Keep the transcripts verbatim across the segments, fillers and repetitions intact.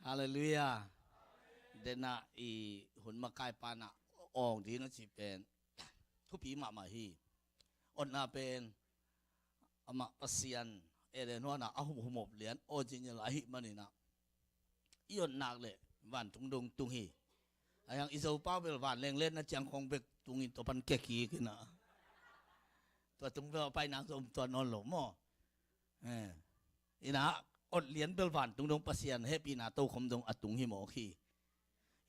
Halleluiah. Denah i hun makai panah awng ding a cih pen thupi mahmah hi. Otna pen amah Pasian Eden huanah a humhumop lian original ahih maninah i otnak le vantung dong tung hi. Ahiang i Zopau bel vanleng letna ciang khong bek tungin tua pan kekik inah tua tung bel a pai nang zong tuan nawn lo maw? Eh. Inah ot lian bel vantung dong Pasian hehpihna tokhom dong a tung hi mawk hi.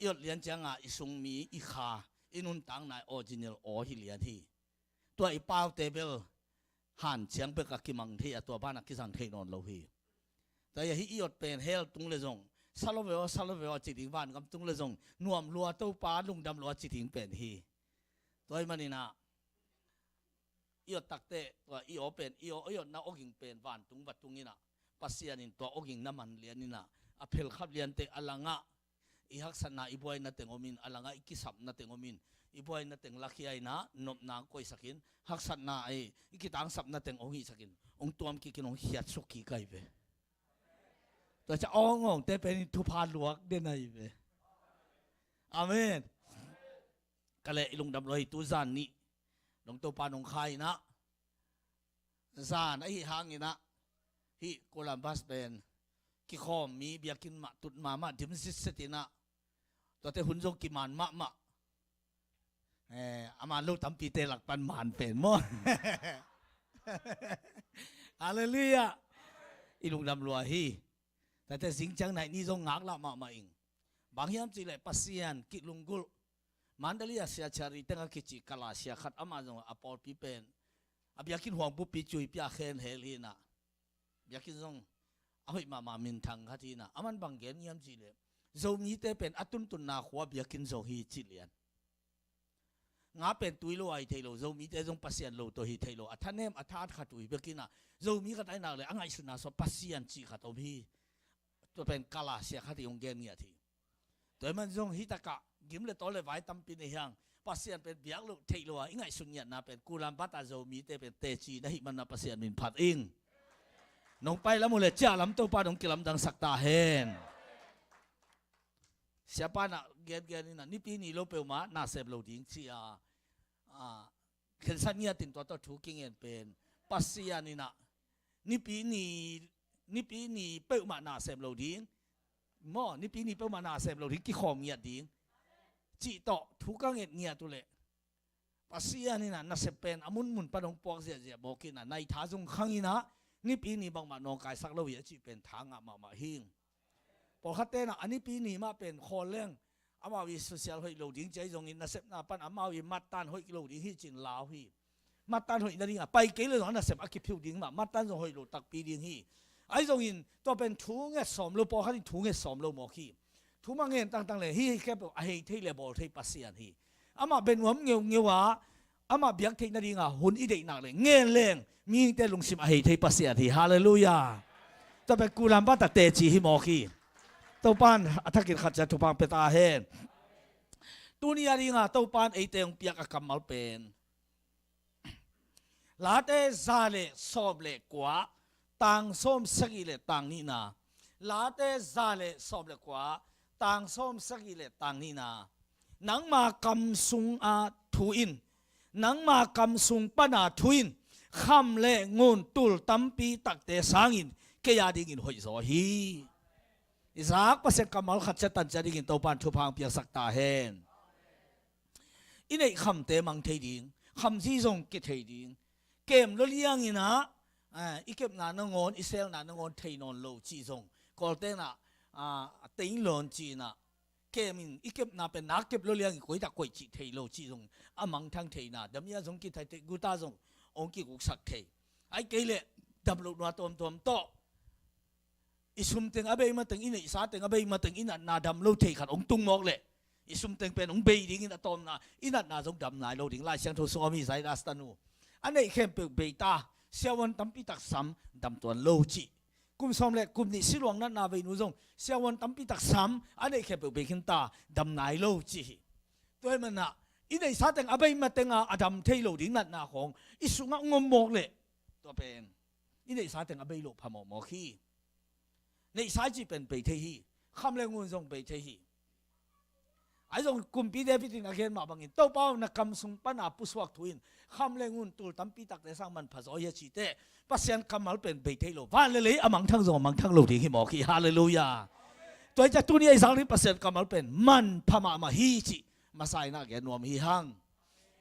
I ot lian cianga i sungmi i kha i nuntakna i original aw hi lian hi. Tua i paute bel han ciang bek a kimang thei a tua banah kizang thei nawn lo hi. Tua hi a hi i ot pen hell tung le zong sa lo ve aw, sa lo ve aw a ci ding, vangam tung le zong nuam lua Topa lungdam lua a ci ding pen hi. Tua hi maninah i ot takte tua i aw pen i aw i otna awging pen vantung va tung inah Pasian in tua awging na man lian inah a phelkhap liante a langah i haksatna i buaina teng omin a langah i kisapna teng omin i buaina teng lakhia inah nopna ang koisakin haksatna i i kitangsapna teng ong hihsakin ong tuam kikin ong hiatsuk kik ahi ve. Tua ca awngawngte pen in thupha luak den ahi ve. Amen. Ka leh i lungdam lua hi tu zan nih dong Topa nong kha inah zan ahi hanginah hih Columbus pen kikhawm mi biakinn mah tut mahmah dim sitset inah tuate hun zong kiman mahmah. Eh, a man lo tampite lak pan man pen maw? Halleluiah. I lungdam lua hi. Tate zing ciang naih ni zong ngaklah mahmah ing. Bang hiam cihleh Pasian kih lunggulh Mandalay a sia Charlie teng a kici kala sia khat amah zong a pawlpi pen a biakinn huang buppi cuipi a khen hel hinah biakinn zong a hoih mahmah minthang khat hinah a man bang gen ngiam cihleh Zomite pen a tuntunna khua biakinn zong hi ci lian. Nga pen tui lo a hi thei lo, Zomite zong Pasian lo tawh hi thei lo, a thanem a tha khat uh hi bekinah Zomi khat ahi nak le a ngaihsutna sua Pasian cih khat om hi. Tua pen kala sia khat hi hong gen ngiat hi. Tua hi man zong hi takah gim le tawl le vai tampi nei hiang Pasian pen biak loh theih loh a i ngaihsun ngiatna pen kulam bata Zomite pen teci na hih manna Pasian min phat ing. Nong pai lam uh le ciah lam Topa nong kilamdangsak ta hen. Siapa na gengen inah nipi ni lo peuhmah nasem lo ding ci a, a, khensat ngiatin tua tawh thu kingen pen Pasian inah nipi ni, nipi ni peuhmah nasem lo ding maw, nipi ni peuhmah nasem lo ding kikhawm ngiat ding cih tawh thu ka nget ngiat uh leh Pasian inah nasep pen a munmun pan hong puak ziahziah bawk inah naitha zong khang inah nipi ni bangmah nawngkaisak lo hi a cih pen tha ngah mahmah hing. Pawlkhat tenah a nipi ni mah pen khawl leng amau i social hoih lo ding ci ahi zongin nasepna pan amau i mattan hoih lo ding hi cin lau hi. Mattan hoih nadingah pai kei le zong a nasep a kiphiu ding mah mattan zong hoih lo takpi ding hi. Ahi zongin tua pen thu nget sawm lo, pawlkhat in thu nget sawm lo mawk hi. Thu mah ngen tangtang le hi hi khep a hei thei le bawl thei Pasian hi. Amah benuam ngeungeu a amah biak theih nadinga hun i deihnak le ngen leng mihingte lungsim a hei thei Pasian hi. Halleluiah. Tua pen kulam bata teci hi mawk hi. Topan a thakin khat cia thupha pia ta hen. Tuni a dinga Topan eite hong piak a kammal pen Late za le sawm le kua tang sawm sagih le tang nihna. Late za le sawm le kua tang sawm sagih le tang nihna. Nangma kam sunga thu in, nangma kam sung pana thu in kham le ngun tul tampi takte sangin kei a dingin hoih zaw hi. Isaac Pasian kammal khat cia tan cia dingin Topan thupha hong piaksak ta hen. I neih khamte mang thei ding, khamzi zong kithei ding. Kem lo liangin ah, ah, i kepna nangawn, i selna nangawn thei nawn lo cih zong. Kawlten ah, ah, a tei lawn ci-in ah, kem in i kepna pen nak kep lo liangin koitak koih cih thei lo cih zong. A mangthang theihna, damia zong kithei thei, guta zong hong kiguksak thei. Ahih kei leh, dam loh nua tuamtuam tawh. I sum teng a bei mateng, i neihsa teng a bei mateng, i natna dam lo thei khat hong tung mawk leh, i sum teng pen hong bei dingin a tawpna, i natna zong dam nai lo ding. Lai Siangtho sung a mi Zairas tanu a neih khempeuh bei ta, siavuan tampi tak sam, dam tuan lo cih. Kum sawm le kum nih siluang natna veinu zong siavuan tampi tak sam, a neih khempeuh bei khin ta, dam nai lo cih hi. Tua ahih manin ah, i neihsa teng a bei mateng a, a dam thei lo ding natna khawng i sungah hong om mawk leh, tua pen i neihsa teng a bei loh phamawh mawk hi. Neihsa i cih pen bei thei hi. kham le ngun zong bei thei hi. Ahi zong kumpi David in a gen mah bangin, Topa aw, na kam sung pana pusuak thu in kham le ngun tul tampi takte sang manpha zaw hi a cih teh, Pasian kammal pen bei thei lo. Van le lei a mangthang zong a mangthang lo ding hi mawk hi. Halleluiah. Tua hi ciang tuni a i zak ding Pasian kammal pen manpha mahmah hi cih masa in a gen nuam hi hang.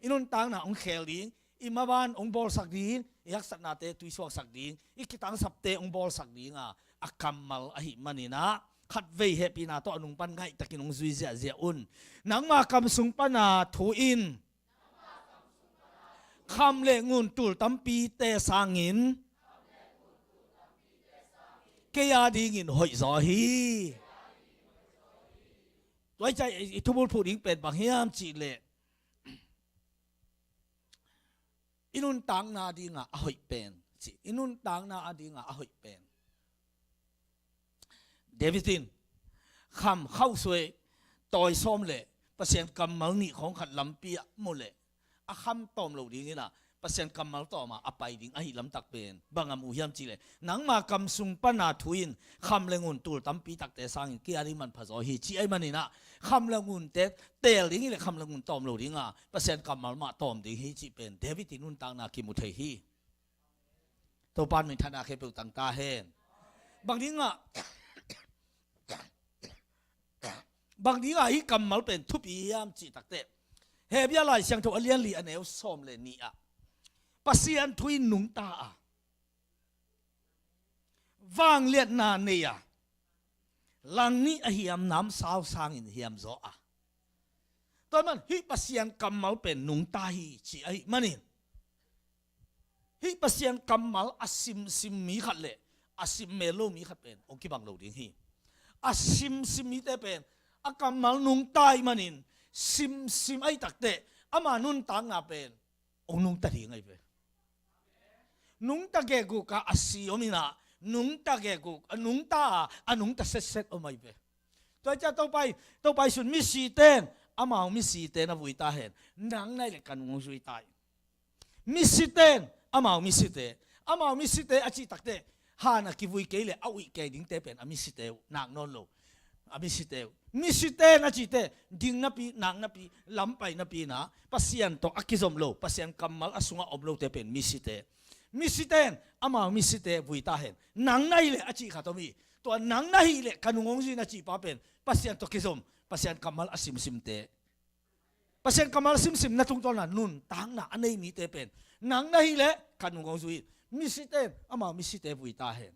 I nuntakna hong khel ding, i maban hong bawlsak ding, i haksatnate tuisuaksak ding, i kitangsapte hong bawlsak ding a, a kammal ahih manin ah, khatvei hehpihna tawh a nung pan ngaihtakin hong zui ziahziah un. Nangma kam sung pana thu in kham le ngun tul tampite sangin kei a dingin hoih zaw hi. Tua hi ciang i, i thubulphuh ding pen bang hiam cih leh, i nuntakna dinga a hoih pen, ci, i nuntakna a dinga a hoih pen. David in kham khauhsuai tawi sawm le Pasian kammal nih khawng khat lampi ah mu le a kham tawm lo ding in ah, Pasian kammal tawm a a pai ding ahi lamtak pen bang a mu hiam cih leh, nangma kam sung pana thu in kham le ngun tul tampi takte sangin kei a ding manpha zaw hi, ci ahih manin ah, kham le ngunte teel ding hi leh kham le ngun tawm lo ding a, Pasian kammal mah tawm ding hi cih pen David i nuntakna kimu thei hi. Topa in minthanna khempeuh tang ta hen. Bang dingah, bang dingah hih kammal pen thupi hiam cih tak teh, Hebru Lai Siangtho a lian li a neu sawm le nih ah, Pasian thu in nungta a, vangliatna nei a, langnih a hiam namsau sangin hiam zaw a. Tua ahih manin hih Pasian kammal pen nungta hi, ci ahih manin, hih Pasian kammal a simsim mi khat le a sim mel lo mi khat pen hong kibang lo ding hi. A simsim mite pen a kammal nungta ahih manin, simsim ahih tak teh ama nuntakna pen hong nungta ding ahi ve. Nungta gegu ka a si om in ah, nungta gegu, a nungta a, a nungta setset om ahi ve. Tua hi ciang Topa in, Topa in sun, misite in amau misite na vui ta hen, nang na hih leh ka nung hong zui ta hi. Misite in amau misite, amau misite a cih tak teh, han a kivui kei leh a uih kei dingte pen a misite uh, nak nawn lo. A misite uh. Misite in a cih teh, ding napi, nak napi, lam pai napi in ah, Pasian tawh a kizom lo, Pasian kammal a sungah om lote pen misite. Misite in amau misite vui ta hen, nang na hih leh a cih khat om hi. Tua nang na hih leh ka nung hong zui na cih pa pen Pasian tawh kizom, Pasian kammal a simsimte. Pasian kammal simsim na tungtawn a nuntakna a nei mite pen, nang na hih leh ka nung hong zui. Misite in amau misite vui ta hen.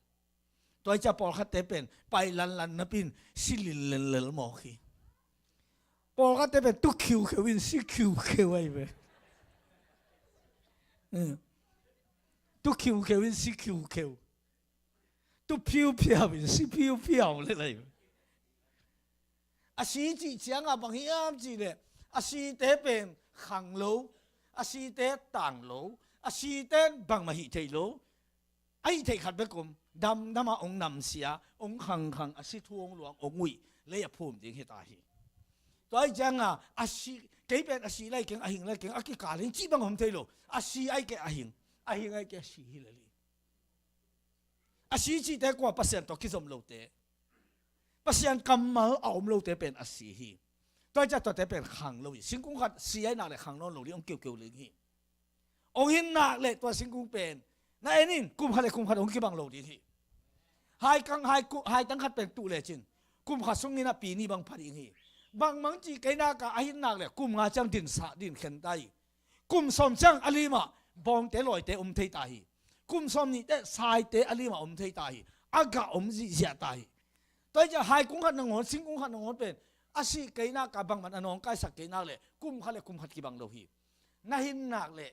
Tua hi ciang pawlkhatte pen pai lanlan napi in si lillellel mawk hi. Pawlkhatte pen tu khiukheu in si khiukheu ahi ve. Eh. Tu khiukheu in si khiukheu. Tu phiuphiau in si phiuphiau lel ahi ve. A si cih ciangah bang hiam cih leh, a site pen khang lo, a site tang lo, a site in bangmah hih thei lo. A hih theih khat bek om, damdam a hong namsia, hong khangkhang, a si thu hong luang, hong uih, lei a phum ding hi ta hi. Tua ahih ciangah, a si, kei pen a si lai keng, a hing lai keng, a kikal hi ing cih bang om thei lo. A si ahih kei a hing, a hing ahih kei a si hi lel hi. A si cihte kua, Pasian tawh kizom lote, Pasian kammal a om lote pen a si hi. Tua hi ciang tuate pen khang lo hi. Singkung khat si ahih nak leh khang nawn lo ding, hong keukeu ding hi. Hong hin nak leh tua singkung pen na en in, kum khat le kum khat hong kibang lo ding hi. Haikang, haiku, haitang khat pen tuh lecin kum khat sungin a pi nih bang pha ding hi. Bangmah ci kei nak a, a hin nak leh kum nga ciang din sa, din khen ta hi. Kum sawm ciang a lim ah bawngte lawite om thei ta hi. Kum sawm nih teh saite a lim ah om thei ta hi. A gah om zihziah ta hi. Tua hi ciang haikung khat nangawn, singkung khat nangawn pen a si kei nak a, bangmah a nawngkaisak kei nak leh kum khat le kum khat kibang lo hi. Na hin nak leh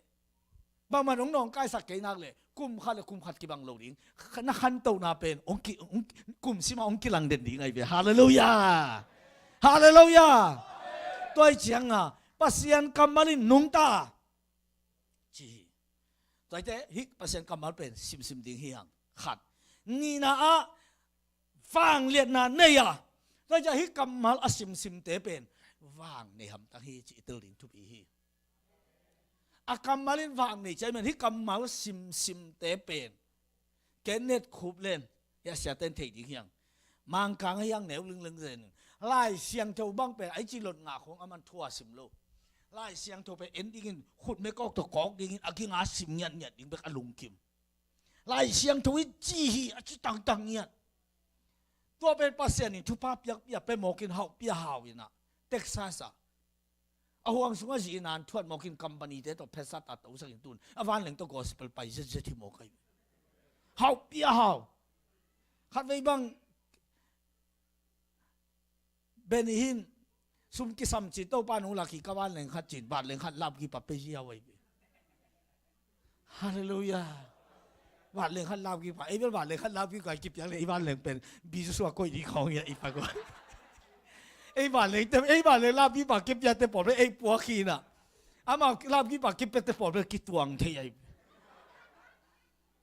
bangmah hong nawngkaisak kei nak leh kum khat le kum khat kibang lo ding. Na khantohna pen hong ki, hong, kum sim ah hong kilang den ding ahi ve. Halleluiah. Halleluiah. Tua hi ciangah Pasian kammal in nungta ci hi. Tua hi teh hih Pasian kammal pen simsim ding hi hang. Khat. Nihna ah vangliatna nei a, tua hi ciang hih kammal a simsimte pen vang nei hamtang hi, ci i tel ding thupi hi. A kammal in vang nei ci ahih manin hih kammal simsimte pen Kenneth Copeland, hih a siate in thei ding hi hang. Mangkang ahi hang neu lingleng zen in. Lai Siangtho bang pen a i ci lot ngah khong a man thu a sim lo. Lai Siangtho pen en dingin khutme kawk tawh kawk dingin a kinga sim ngiatngiat ding bek a lungkim. Lai Siangtho i ci hi a ci tangtang ngiat. Tua pen Pasian in thupha piakpia pe mawkin hauhpia hau in ah, Texas ah a huang sungah zi in an thuat mawkin company te tawh phesa ta tosak in tun a vanleng tawh gospel pai zetzet hi mawk ahi. Hauhpia hau. Khatvei bang Benny hin sum kisam ci Topa nung laki ka vanleng khat cin, vanleng khat lapkipa pe ziau ahi. Halleluiah. Vanleng khat lapkipa, ei bel vanleng khat lapkipa kipiak le ei vanleng pen bi Joshua koih ding khawng ia i pa ko. Ei vanleng te, ei vanleng lapkipa kipiate pawl bel ei puak hi na. Ama lapkipa kipiate pawl bel kituang thei ahi.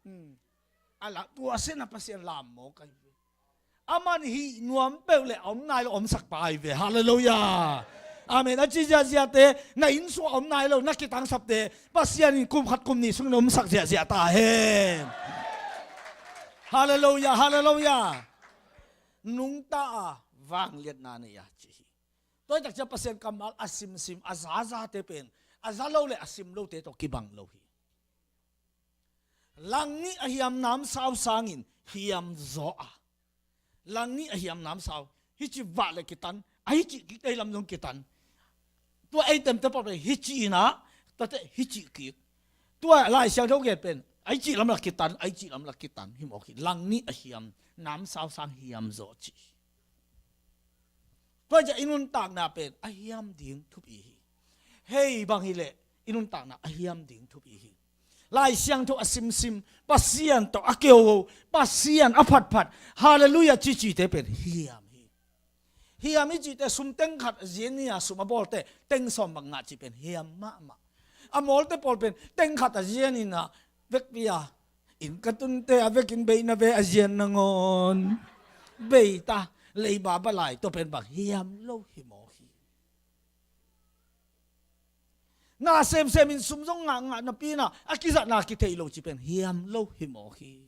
Hmm. A la tua sena Pasian lam mawk ahi. A man hih nuam peuh le a om nai lo omsak pa ahi ve. Halleluiah. Amen. A ci ziahziahte, na inn sung a om nai lo na kitangsapte Pasian in kum khat kum nih sungin omsak ziahziah ta hen. Halleluiah, halleluiah. Nungta a vangliatna nei a ci hi. Tua hi tak ciang Pasian kammal a simsim a zazate pen a za lo le a sim lote tawh kibang lo hi. Langnih a hiam namsau sangin hiam zaw a. Langnih a hiam namsau. Hici vah le kitan. A hici kik ei lam zong kitan. Tua ei temte pawh pen hici inah. Tuate hici kik. Tua Lai Siangtho gen pen a hici lam la kitan. A hici lam la kitan. Hi mawk hi. Langnih a hiam namsau sang hiam zaw ci. Tua ciah i nuntakna pen a hiam ding thupi hi. Hei bang hileh i nuntakna a hiam ding thupi hi. Lai Siangtho a simsim, Pasian tawh a keuho, Pasian a phatphat, halleluiah cicite pen hiam hi. Hiam i cihte sum teng khat a zian ni a sum a bawlte teng sawm bang ngah cih pen hiam mahmah. A mawlte pawl pen teng khat a zian inah vekpi a inn ka tunte a vekin beina ve a zian nangawn beita leiba balai tua pen bang hiam lo hi mawk hi. Na semsem in sum zong ngahngah napi inah a kizatna kithei lo ci pen hiam lo hi mawk hi.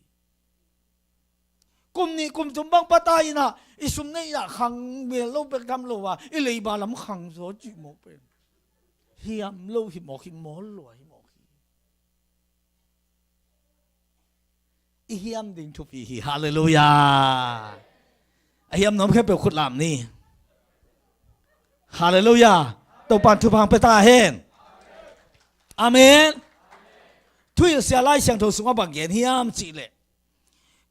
Kum nih kum thum bang pata inah i sum neih ah khang mel lo bek tham lo a i leiba lam khang zaw cih mawk pen hiam lo hi mawk hi, mawl lua hi mawk hi. I hiam ding thupi hi. Halleluiah. A hiam nuam khempeuh khut lam ni. Halleluiah. Topan thupha hong pia ta hen. Amen. Thuhilhsia Lai Siangtho sungah bang gen hiam cihleh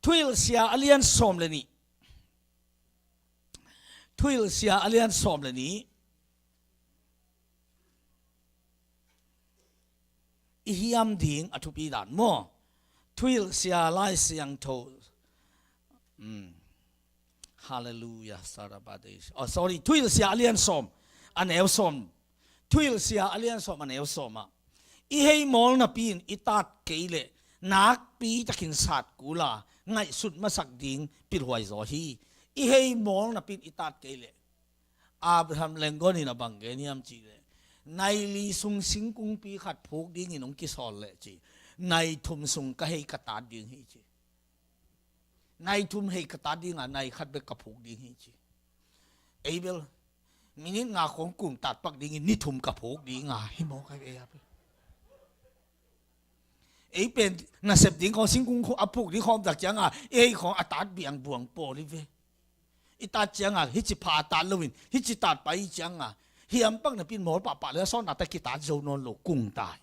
Thuhilhsia a lian sawm le nih. Thuhilhsia a lian sawm le nih. I hiam ding a thupi dan maw? Thuhilhsia Lai Siangtho. Hmm. Halleluiah. Sarabadesh. Oh, sorry. Thuhilhsia a lian sawm. A neu sawm. Thuhilhsia a lian sawm a neu sawm ah. I hei mawl napi in i tat kei leh nakpi takin sat kul a ngaihsut masak ding pilhuai zaw hi. I hei mawl napi in i tat kei leh Abraham Lincoln in a bang gen hiam cihleh nai li sung singkungpi khat phuk dingin hong kisawl leh ci. Nai thum sung ka hei ka tat ding hi ci. Nai thum hei ka tat dinga nai khat bek ka phuk ding hi ci. Ei bel minit nga khong kung tat pak dingin ni thum ka phuk dinga hi mawk ahi ei a bel. Ei pen nasep ding khong singkung khong a phuk ding khong tak cianga ei khong a tat biangbuang pawl hi ve. I tat cianga hici pha a tat loin hici tat pai hi cianga hiam pak napi in mawl pahpah le a sawnna ta kitat zo nawn lo kung tai.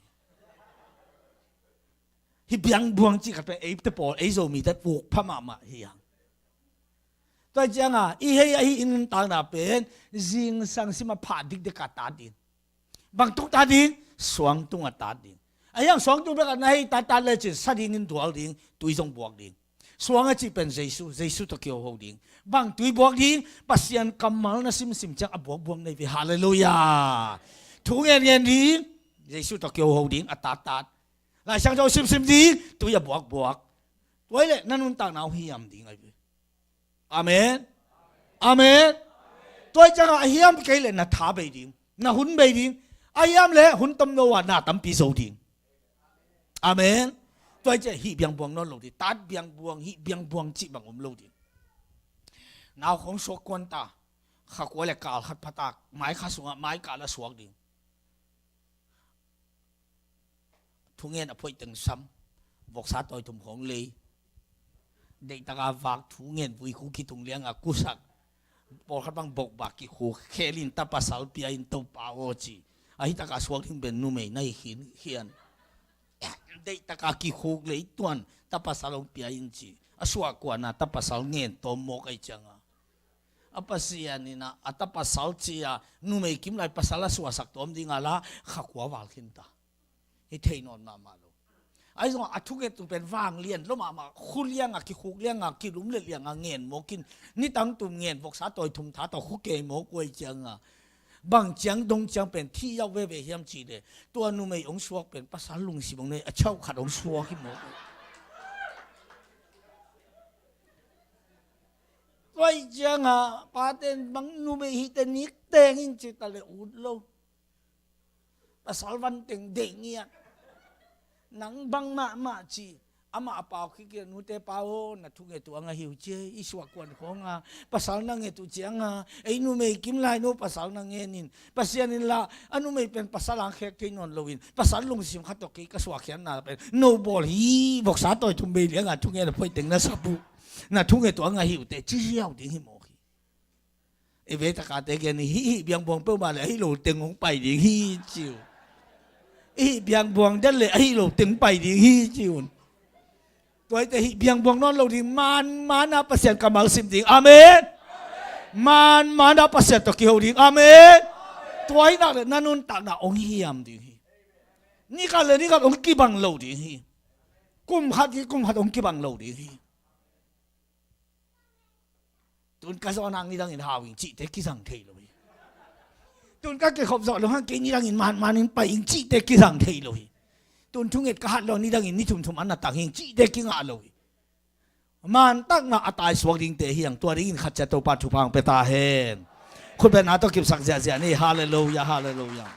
Hi biangbuang cih khat pen eite pawl ei Zomite puk pha mahmah hi hang. Tua cianga i hei ahi i nuntakna pen zingsang sima phah dikdek a tat ding. Bang tuk tat ding? Suangtung a tat ding. Ahi hang suangtung bek a na hei tat tat lecin sa dingin dual ding, tui zong buak ding. Suang a cih pen Jesu, Jesu tawh kioho ding. Bang tui buak ding? Pasian kammal na simsim ciang a buakbuak nei ve. Halleluiah. Thu ngen ngen ding, Jesu tawh kioho ding, a tat tat. Lai Siangtho simsim ding, tui a buakbuak. Tua hi leh na nuntakna uh hiam ding ahi ve. Amen. Amen. Tua hi ciangah a hiam kei leh na tha bei ding, na hun bei ding. A hiam leh hun tom lo ah na tampi zo ding. Amen. Tua hi ciah hih biangbuang nawn lo ding, tat biangbuang, hih biangbuang cih bang om lo ding. Nau khong suak kuan ta. Kha kua le kal khat phatak, mai kha sungah mai kal a suak ding. Thungen a phoih teng sam, voksa tawi thum khong lei. Deihtaka vak, thungen vui khu kitung lianga kusak. Pawlkhat bang bokbak kikhuk, khelin ta pasal pia in Topa aw ci. Ahi taka suak ding pen numei na hi khin khian. Deihtaka kikhuk lei tuan ta pasal hong pia in ci. A suah kuana ta pasal ngen tawm mawk ahi cianga, a Pasian in a, a ta pasal cia numei kim lai pasal a suahsak tawm dinga la kha kua val khin ta. Hi thei nawn mahmah lo. Ahi zongah a thunget tu pen vanglian lo mahmah, khu lianga kikhuk lianga kilum le lianga ngen mawk in, nitang tum ngen voksa tawi thum tha tawh khu kei mawk uh ahi cianga, bang ciang dong ciang pen thi yauh veve hiam ci le, tua numei hong suak pen pasal lungsim hong nei a chauh khat hong suak hi mawk. Tua ahi cianga paten bang numei hite nik teng in ci ta le ut lo. Pasal van teng deih ngiat. Nang bang mahmah ci. Amah a pau khikil, nute pau aw, na thunget uh a ngah hi uh ci e, i suah kuan khawnga pasal na nget uh cianga, ei numei kim lai no pasal na ngen in, Pasian in la a numei pen pasal ang khek thei nawn loin, pasal lungsim khat tawh kei ka suahkhiatna pen no bawl hi, voksa tawi thum bei lianga thungen a phoih teng na sap uh, na thunget uh a ngah hi uh teh ci ziau ding hi mawk hi. I veitaka te gen hi, hih biangbuang peuhmah le ahi lo teng hong pai ding hi ci uh. I hih biangbuang den le ahi lo teng pai ding hi ci un. Tua hite hih biangbuang nawn lo ding, manmana Pasian kammal sim ding. Amen. Manmana Pasian tawh kiho ding. Amen. Tua hi nak le na nuntakna hong hiam ding hi. Nikhat le nikhat hong kibang lo ding hi. Kum khat hi kum khat hong kibang lo ding hi. Tun ka zawh nang nidangin hau ing cihte kizang thei lo hi. Tun ka kikhop zawh lo hang kei nidangin manmanin pai ing cihte kizang thei lo hi. Tun thunget ka hat lo nidangin ni thumthum an na tang hi ing cihte kingah lo hi. Mantakna a taisuak dingte hi ang, tua dingin khat ciat Topa thupha ang pia ta hen. Khutbetna tawh kipsak ziahziah ni. Halleluiah, halleluiah.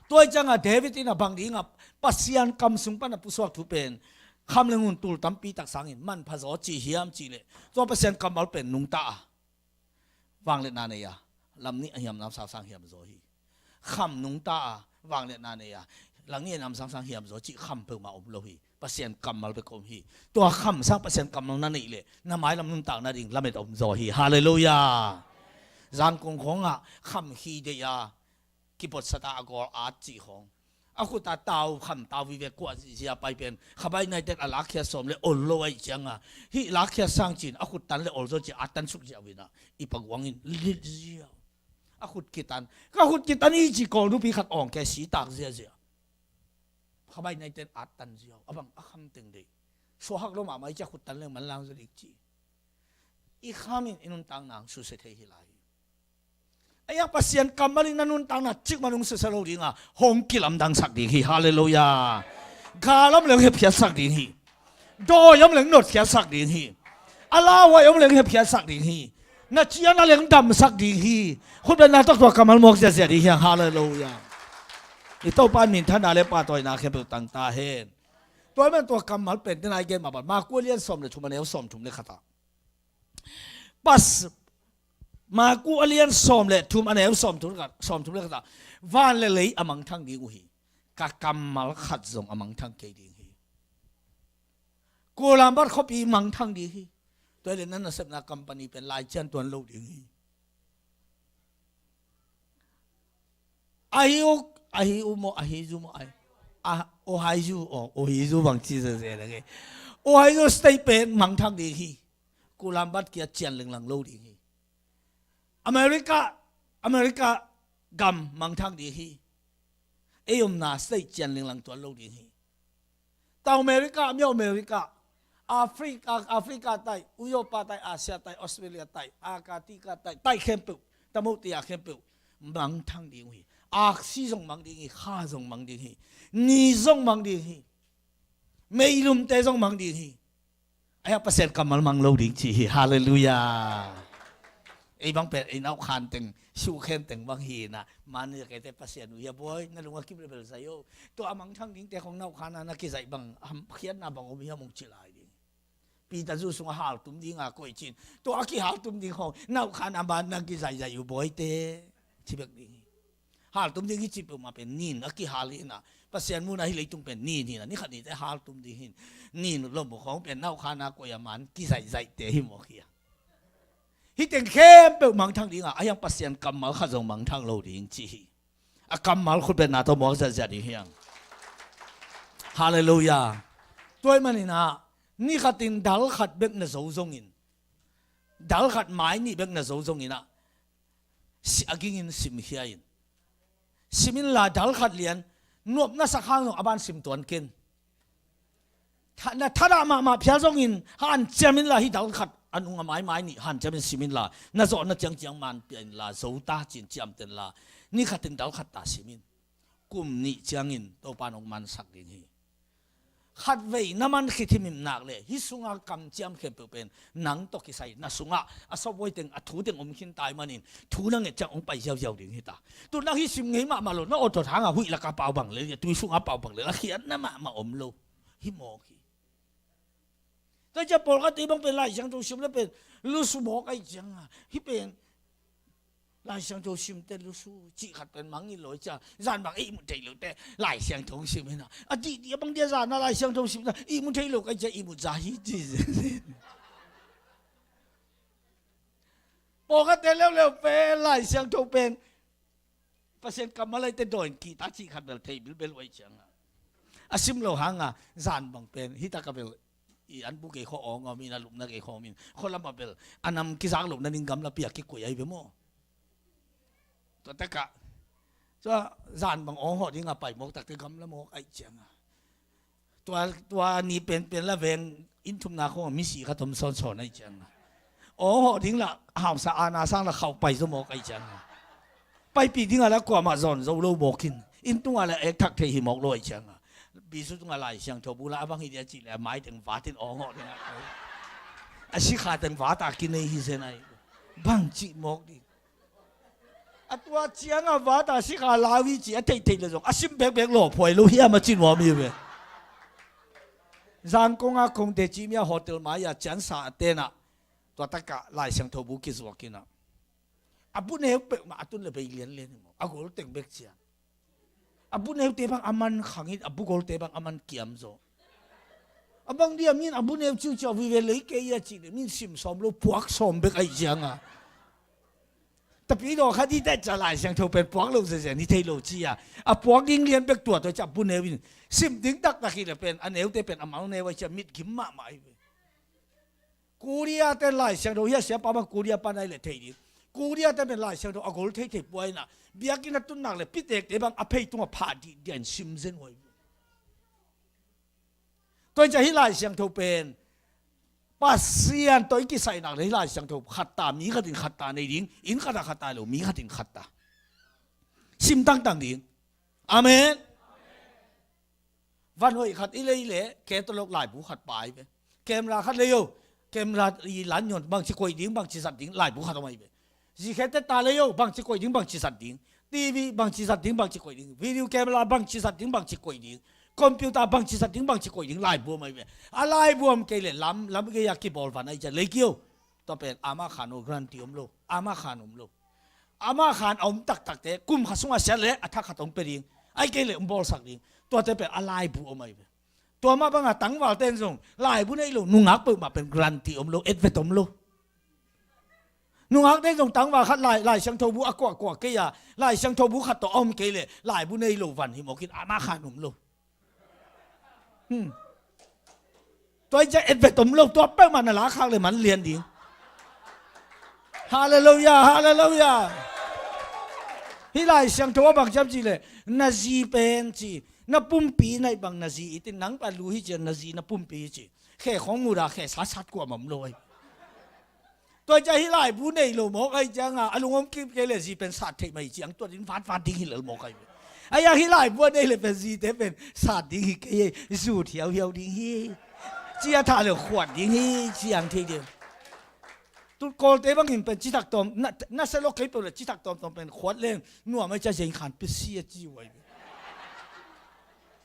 Tua hi cianga David in a bang dinga Pasian kam sung pan a pusuak thu pen kham le ngun tul tampi tak sangin manpha zaw ci hiam cih leh, tua Pasian kammal pen nungta a, vangliatna nei a, lam nih a hiam namsang sang hiam zaw hi. Kham nungta a, vangliatna nei a, lam nih a namsang sang hiam zaw cih kham peuhmah om lo hi. Pasian kammal bek om hi. Tua kham sang Pasian kammal na neih leh na mailam nuntak nading lamet om zaw hi. Halleluiah. Zangkong khawngah kham hi deih a, kipotsat a, a gawl at cih khawng. A khut a tau kham tau vive kuah zihzia pai pen Khabaih United a lakkhiat sawm le ol lo aih cianga, hih lakkhiat sang cin a khut tan le ol zaw ci a tan suk ziau ina i paguangin lit ziau. A khut kitan, ka khut kitan i ci kawl nupi khat awng ke si tak ziazia. Khabaih United a tan ziau, a bang a kham teng dei. Suahak lo mahmah i ci a khut tan le manlang zaw dik ci. I khamin i nuntakna ang susia thei hi lai hi. Aia Pasian kammal in na nuntakna cikmah nung susia lo dinga hong kilamdangsak ding hi. Halleluiah. Gal om leng hepkhiatsak ding hi. Dawi om leng notkhiatsak ding hi. A lauhuai om leng hepkhiatsak ding hi. Na cian a leng damsak ding hi. Khutbetna tawh tua kammal muak ziazia ding hi. Halleluiah. I Topa in minthanna le pahtawina khempeuh tang ta hen. Tua man tua kammal pen tena i gen mah bang Maku a lian sawm le thum a neu sawm thum le khat ah. Pas, Maku a lian sawm le thum a neu sawm thum le khat, sawm thum le khat ah. Van le lei a mangthang ding uh hi. Ka kammal khat zong a mangthang kei ding hi. Kulambat khuapi mangthang ding hi. Tua le nan nasepna company pen lai cian tuan lo ding hi. Ahiu, ahiu maw, ahizu maw, ahi. Ah, ohaizu, oh, ohizu bang ci zeze lagi. Ohaizu state pen mangthang ding hi. Kulambat kia cian lenglang lo ding hi. America, America gam mangthang ding hi. Ei omna state cian lenglang tuan lo ding hi. Tau America, miau America, Africa, Africa tai, Uyopa tai, Asia tai, Australia tai, Antarctica tai, tai khempeuh, tamotia khempeuh mangthang ding uh hi. Aksi zong mang ding hi, kha zong mang ding hi, ni zong mang ding hi, meilumte zong mang ding hi. Aia Pasian kammal mang lo ding ci hi. Halleluiah. Ei bang pen ei naukhan teng, sukhen teng bang hi na, man ni kete Pasian uh hi a bawi, na lung a kim le bel zai o. Tua a mangthang dingte khong naukhan a na kizaih bang, ham khiatna bang om hi a mong ci lai ding. Peter zu sungah haltum dinga koih cin. Tua a kihaltum ding khawng naukhana man nang kizaihzaih uh bawite. Ci bek ding hi. Haltum ding hi cih peuhmah pen nin a kihal hi na. Pasian muhna hi leitung pen nin hi na. Ni khat nite haltum ding hi. Nin lom uh khawng pen naukhana koih a man kizaihzaihte hi mawk hi a. Hih teng khempeuh mangthang dingah a hiang Pasian kammal khat zong mangthang lo ding ci hi. A kammal khutbetna tawh muak ziahziah ding hiang. Halleluiah. Tua ahih maninah ni khatin dal khat bek na zo zongin, dal khat mai nih bek na zo zonginah, si a gingin simkhia in. Sim inla dal khat lian, nuam na sak hang zong a ban sim tuan ken. Tha-, na thadah mahmah phial zongin hanciam inla hih dal khat a nung a maimai nih hanciamin sim inla, na zawhna ciangciang man pia inla, zo ta cin ciamtenla, ni khatin dal khat ta sim in. Kum nih ciangin Topa in hong mansak ding hi. Khatvei na man khit himhim nak leh hih sunga kamciam khempeuh pen nang tawh kisai na sungah a sawpway teng a thu teng om khin tai manin thu na nget ciang hong pai ziauziau ding hi ta. Tu nang hih sim ngei mahmah lo na awt awt hanga huih laka pau bang lel, tui sunga pau bang lel, a khiatna mahmah om lo. Hih mawk hi. Tua ciang pawlkhatte bang pen Lai Siangtho sim le pen lusu mawk ahi cianga, hih pen Lai Siangtho simte lusu cih khat pen mangngilh lo ahi cianga, zan bang ihmut thei lote Lai Siangtho sim hina. A dihdih a bang dia zana Lai Siangtho simna ihmut thei lo ka ahi cianga ihmut za hi ci. Pawlkhatte leuleu pen Lai Siangtho pen Pasian kammal aite dawi in kihta cih khat bel thei bilbel uh ahi cianga, a sim lo hanga zan bang pen hih taka bel i an bu kei khawng awng om in, a lupna kei khawng om in, khua lamah bel a nam kizak lohna ding gamlapi a kikoih ahi ve maw? Tua takah tua zan bang awng hawh dinga pai mawk takte gamla mawk ahi cianga, tua, tua ni penpen la veng inn thumna khawng misi khat om sawnsawn ahi cianga, awng hawh ding lah hausa ana sang lah khauh pai zaw mawk ahi cianga, paipih dingah lah kuamah zawn zo lo mawk in, inn tungah lah ek thak thei hi mawk lo ahi cianga, bisu tungah Lai Siangtho bu lah a bang hi dia cih leh a mai teng vat in awng hawh dingah a sikha teng vat a kinei hi zen ahi. Bangci mawk ding. A tua cianga vata sikha lau hi ci a theihtheih le zong a sim bekbek lawphuai lo hiam a ci nuam hi ve. Zangkonga kong teci mi a hotel mai-a ciansa a tenah tua takah Lai Siangtho bu kizuak inah, a bu neu peuhmah a tun le bei lianlian hi maw, a gol teng bek cian. A bu neute bang a man khang in, a bu golte bang a man kiam zaw. A bang dia min a bu neu ciuciau vive lei kei a cih leh min sim sawm lo, puak sawm bek ahi cianga, tapi daw khat i tet ca Lai Siangtho pen puak lo zezen hi thei lo ci a, a puak ding lian bek tua tua ca bu neu in sim ding taktak hi leh pen a neute pen a mau neu ahi cia mitgim mahmah hi ve. Korea te Lai Siangtho hi a, siapa bang Korea pan ahi leh thei ding. Korea te pen Lai Siangtho a gol theithei puaina, biakinn a tun nak leh pitekte bang a phei tungah phah dihdiah in sim zen uh ahi ve. Tua in ciah hih Lai Siangtho pen Pasian tawh i kisai nak leh hih Lai Siangtho khatta, mi khatin khatta nei ding, inn khatah khatta lo, mi khatin khatta sim tangtang ding. Amen. Van hoih khat i lei leh catalog laibu khat pai ve. Camera khat lei o, camera i lan nyon bangci koih ding, bangci zat ding, laibu khat om ahi ve. Zikhete ta lei o, bangci koih ding, bangci zat ding. TV bangci zat ding, bangci koih ding. Video camera bangci zat ding, bangci koih ding. Computer bangci zat ding, bangci koih ding, laibu om ahi ve. A laibu om kei leh lam, lam gei a kibawl van ahi ciah lei kio. Tua pen ama khan uh guarantee om lo, ama khan om lo. Ama khan a om taktakte kum khat sungah siat leh a thak khat hong pia ding, ahih kei leh hong bawlsak ding. Tuate pen a laibu om ahi ve. Tua mah banga tangvalte in zong laibu nei lo nungak peuhmah pen guarantee om lo, etvet om lo. Nungakte in zong tangval khat Lai, Lai Siangtho bu a kuahkuah kei a, Lai Siangtho bu khat tawh a om kei leh laibu nei lo van hi mawk in, ama khan om lo. Hmm. Tua i ciah etvet om lo, tua peuhmah na lakhak leh man lian ding. Halleluiah, halleluiah. Hih Lai Siangtho a bang ciam cih leh, na zi pen ci, na pumpi na hih bang na zi i tin, nang pa lu hi ciah na zi na pumpi hi ci. Khe khawng mudah khe sat sat kuamah om lo ahi. Tua ciah hih laibu nei lo mawk ahi cianga, a lungom kip kei leh zi pen sat theih mah hi ciang, tua din vatvat ding hi lel mawk ahi. Ahi a hih laibu a nei leh pen zite pen sat ding hi kei, zut hiauhiau ding hi. Cia thah leh khuat ding hi ciang thei ding. Tu Kawlte bangin pen citak tawm, na, na se lawk kei peuh leh citak tawmtawm pen khuat leng nuam ahi ciah zeikhan pia si a ci uh ahi.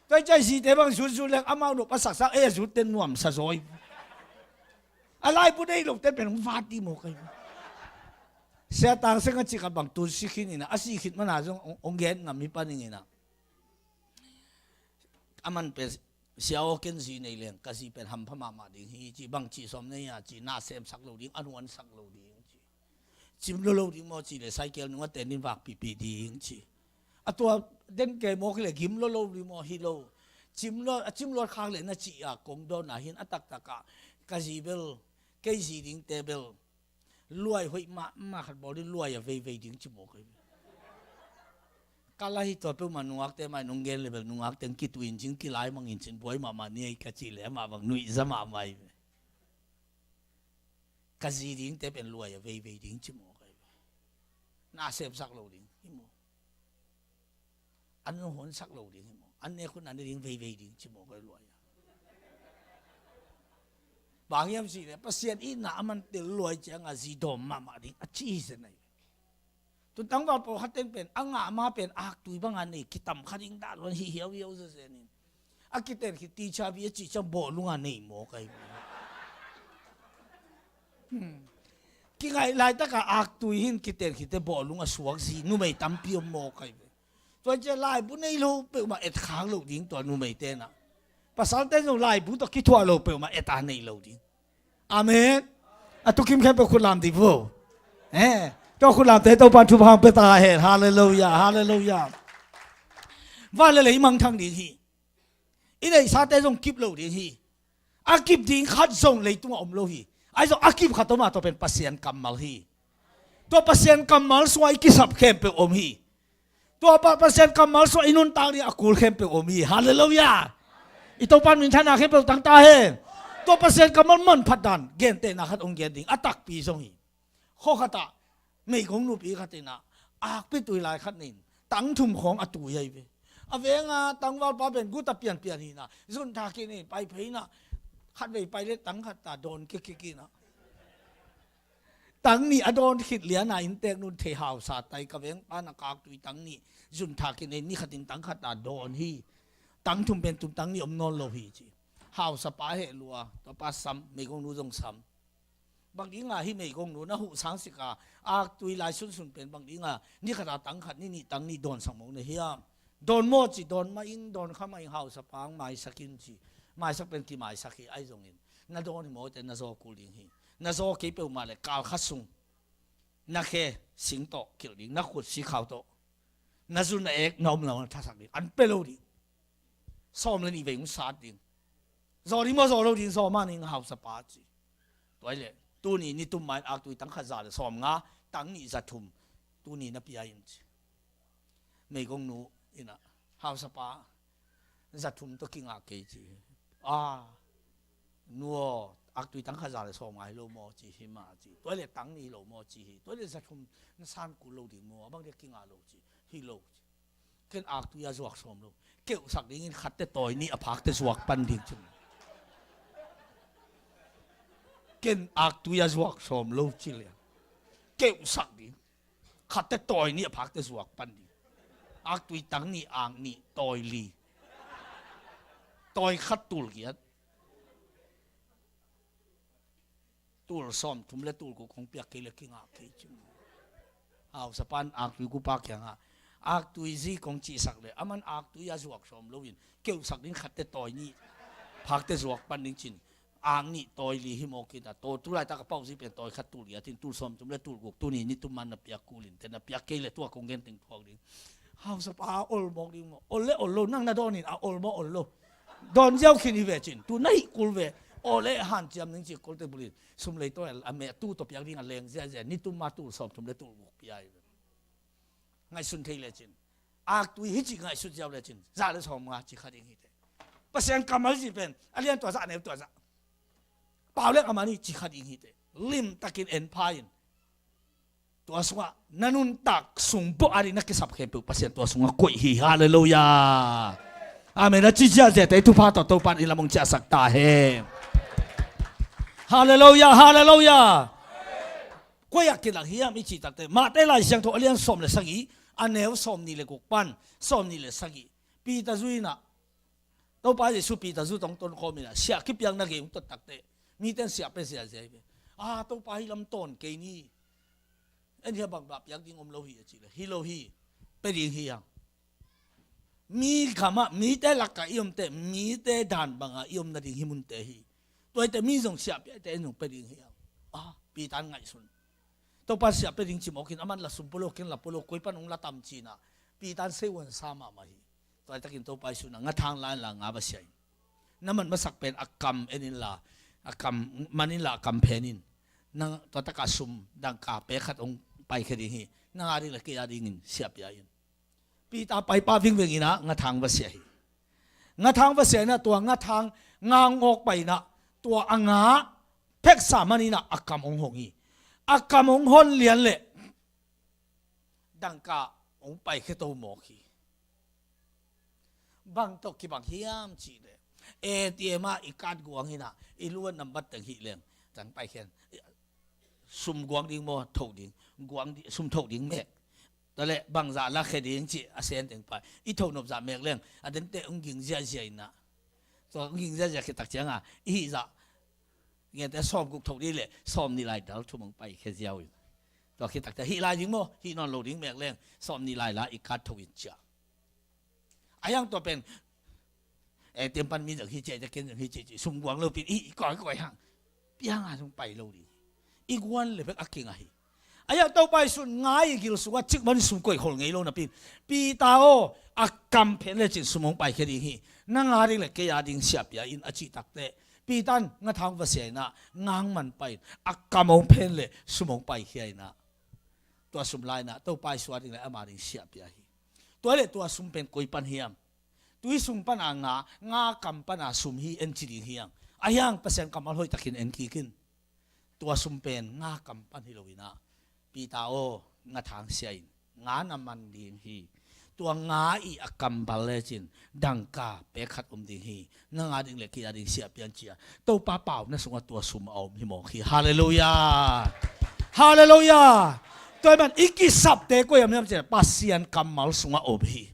Tua ciah zite bang zutzut leng amau nop a saksak ei a zutte nuamsa zaw hi. A laibu nei lote pen hong vat dih maw kai. Sia Tang Seng a cih khat bang tun si khin in ah, a sih khit mana zong hong, hong gen ngam hi pan ing in ah. A man pen Sia aw, ken zi nei leng ka zi pen hampha mahmah ding hi ci, bang ci sawm nei a ci, na semsak lo ding, a nuansak lo ding ci. Cim lo lo ding maw ci le cycle nungah tenin vak pipi ding ci. A tua den ke maw, kile gim lo lo ding maw, hi lo. Cim lo, a cim lo khak le na ci a kong dawn a hin a taktak ah ka zi bel, kei zi dingte bel luai hoih mahmah khat bawl ding, luai a veivei ding ci maw kai. Ka la hi tua peuhmah nungakte mai nong gen le bel nungak teng kituin cin, kilai mangin cin, buai mahmah ni ei ka cih le amah bang nuihza mahmah hi ve. Ka zi dingte pen luai a veivei ding ci maw kai. Na semsak lo ding hi maw. An honsak lo ding hi maw. An nek hun an ne ding veivei ding ci maw kai luai a. Bang hiam cih le Pasian itna a man tel luai ciang a zi dawm mahmah ding a ci hi zen ai. Tun tangval pawlkhat teng pen a ngah ma pen aktui banga nei kitam kha ding dah luan hi hiauhiau zezen in. A kiten khit ti chabi a cih ciang bawhlung a nei maw kai. Hmm. Kingaih laitaka aktui hin kiten khit te bawhlung a suak zi numei tampi om maw kai. Tua ciang laibu nei lo peuhmah et khak lo ding tua numei tenah. Pasal ten zong laibu tawh kithuah lo peuhmah et a nei lo ding. Amen. A tukim khempeuh khut lam dih vo. Eh, tua khut lamte Topan thupha hong pia ta hen. Halleluiah, halleluiah. Van le lei mangthang ding hi. I neihsate zong kip lo ding hi. A kip ding khat zong leitungah om lo hi. Ahi zong a kip khat om a, tua pen Pasian kammal hi. Tua Pasian kammal sungah i kisap khempeuh om hi. Tua pa, Pasian kammal sungah i nuntak ding a kul khempeuh om hi. Halleluiah. I Topan minthanna khempeuh tang ta hen. Tua Pasian kammal manphat dan gentehna khat hong gen ding a takpi zong hi. Khua khatah meigong nupi khat inah akpi tui lai khat nin tang thum khawng a tui ahi ve. A venga tangvalpa pen guta pianpian hinah zun thakin in pai phei inah khatvei pai le tang khat ta dawn kikik inah. Tang nih a dawn khit liana inntek nun thei hausa tai ka vengpa na kaktui tang nih zun thakin in ni khatin tang khat ta dawn hi. Tang thum pen tum tang nih om nawn lo hi ci. Hausapa heh lua, tua pa sam, meigong nu zong sam. Bang dinga hih meigong nu na huh sang sika aktui lai sunsun pen bang dinga ni khata tang khat ni nih tang nih dawnsak mawk na hiam? Dawn maw ci, dawn mah ing, dawn kha mah ing, hausapa ang maisak in ci. Maisak pen kimaisak hi ahi zongin na dawn hi maw te na zaw kul ding hi. Na zaw kei peuhmah le kal khat sung na khe sing tawh kilh ding, na khut sikhau tawh na zun na ek na om lo na thasak ding, an pe lo ding. Sawm le nih vei hong sat ding. Zaw ding maw zaw lo ding, zaw mah ning hausapa ci. Tua hi leh tuni ni tum main aktui tang khat za le sawm nga, tang nih za thum tuni na pia in ci. Meigong nu inah hausapa za thum tawh kingah kei ci. A nu aw, aktui tang khat za le sawm nga hi lo maw ci hi mah ci. Tua hi leh tang nih hi lo maw ci hi. Tua hi leh za thum na san kul lo ding maw, a bang dia kingah lo ci. Hi lo ci. Ken aktui a zuak sawm lo. Keuhsak dingin khatte tawi nih a phakte zuak pan ding cin. Ken aktui a zuak sawm lo ci lian. Keuhsak ding. Khatte tawi nih a phakte zuak pan ding. Aktui tang nih, ang nih, tawi li. Tawi khat tul giat. Tul sawm thum le tul guk hong piak kei le kingah kei ci. Hausapan aktui kupa kiangah aktui zi kong cihsak le aman aktui a zuak sawm loin keuhsak ding khatte tawi nih phakte zuak pan ding cin. Ang nih tawi li hi mawk in a, taw tu laitak a pauh zi pen tawi khat tul giat in tul sawm thum le tul guk tuni ni tum man na piak kulin te na piak kei le tua kong gen teng thuak ding. Hausapa a ol mawk ding maw? Ol le ol lo, nang na dawnin a ol maw ol lo. Dawn ziau khin hi ve cin, tu na hih kul ve. Aw le hanciam ning ci kolte bulin sum lei tawh a meh tu tawh piak ding a leng ziazia, ni tum ma tul sawm thum le tul guk pia hi ve. Ngaihsun thei le cin, aktui hi ci ngaihsut ziau le cin, za le sawm nga ci kha ding hi te. Pasian kammal ci pen a lian tua za, a neu tua za. Pau le a mani ci kha ding hi te. Lim takin en pha in. Tua sungah na nuntak sung buah a ding na kisap khempeuh Pasian tua sungah koih hi. Halleluiah. Amen. A ci ziahziahte i thupha tawh Topan i lam hong ciahsak ta hen. Halleluiah, halleluiah. Koi ah kilak hiam i cih takte Matthai Lai Siangtho a lian sawm le sagih, a neu sawm nih le guk pan sawm nih le sagih. Peter zu inah Topa Jesu Peter zu tawh hong tonkhawm inah siah kipiakna gei hong tot takte Mite in siah pia ziahziah hi ve. A, Topa, hih lam tawn kei ni. En hia, bangmah piak ding om lo hi a cih leh, hi lo hi. Pia ding hi hang. Mi gamah, mite lakah i om teh, mite dan bangah i om nading hih munte hi. Tua hi teh mi zong siah pia teh en zong pia ding hi hang. A, Peter in ngaihsun. Topa siah pia ding ci mawk in, aman la sum pua lo, ken la pua lo, koi pan hong la tam ci-in ah, Peter in sei uansa mahmah hi. Tua hi takin Topa Jesuh in ah, ngathang la inla nga va sia in. Na man masak pen a kam en inla, a kam man inla a kam phen in. Nang tua takah sum dangka pek khat hong paikhia ding hi. Nang a ding le kei a dingin siah pia in. Peter paipa vingveng in ah ngathang va sia hi. Ngathang va sia in ah, tua ngathang nga hong awk pai in ah, tua a nga pheksa man in ah a kam hong hong hi. A kam hong hon lian leh dangka hong paikhia to mawk hi. Bang tawh kibang hiam cih leh, A T M ah i card guang in ah, i lu a nambat teng hih leng, tang paikhia in, sum guang ding maw, tho ding, guang ding, sum tho ding mek. Tua leh bangzah lakhia ding cih a sen teng pai. I tho nop zah mek leng, a dente hong ging ziahziah in ah. Tua hong ging ziahziah khit tak ciangin ah, i hih zah, ngen teh sawmguk tho ding leh, sawmnih lai dal thum hong paikhia ziau in. Tua khit tak ciang, hih lai ding maw, hih nawn lo ding mek leng, sawmnih lai la i card tho in ci a. A hiang tua pen, A T M pan mi zong hi ciah, ken zong hi ciah, sum guang lo pi in, i, i koi koi hang. Piang a zong pai lo ding. I guan le bek a kinga hi. A hiang Topa Jesuh in nga i gil sungah cikmah in sum koih khol ngei lo napi in, Peter aw, a kam phen lecin sum hong paikhia ding hi. Nang a ding le kei a ding siah pia in a cih tak teh, Peter in ngathang va sia in ah, nga hong man pai in, a kam hong phen leh sum hong paikhia in ah, tua sum la in ah, Topa Jesuh a ding le ama ding siah pia hi. Tua leh tua sum pen koi pan hiam? Tui sung pana nga, nga kam pana sum hi en ci ding hi hang. A hiang Pasian kammal hoih takin en kik in. Tua sum pen nga kam pan hi lo in ah, Peter aw, ngathang sia in, nga na man ding hi. Tua nga i a kam bal lecin dangka pek khat om ding hi. Nang a ding le kei a ding siah pia in ci a, Topa pauna sungah tua sum a om hi mawk hi. Halleluiah. Halleluiah. Tua ahih man i kisapte koi hiam hiam cih leh Pasian kammal sungah om hi.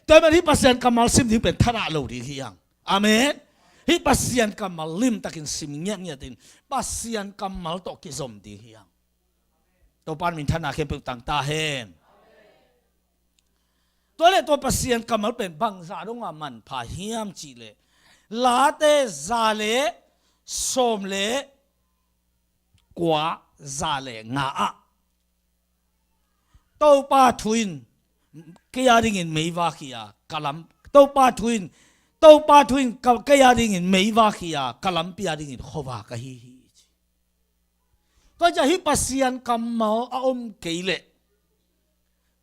Tua ahih man hih Pasian kammal sim ding pen thadah lo ding hi hang. Amen. Hih Pasian kammal limtakin sim ngiatngiat in, Pasian kammal tawh kizom ding hi hang. Topa in minthanna khempeuh tang ta hen. Tua leh tua Pasian kammal pen bangzah dong a manpha hiam cih leh, Late za le sawm le kua, za le nga ah, Topa thu in kei a dingin meivak hi a, ka lam, Topa thu in, Topa thu in ka, kei a dingin meivak hi a, ka lampi a dingin khuavak ahi hi, ci. Tua ciang hih Pasian kammal a om kei leh,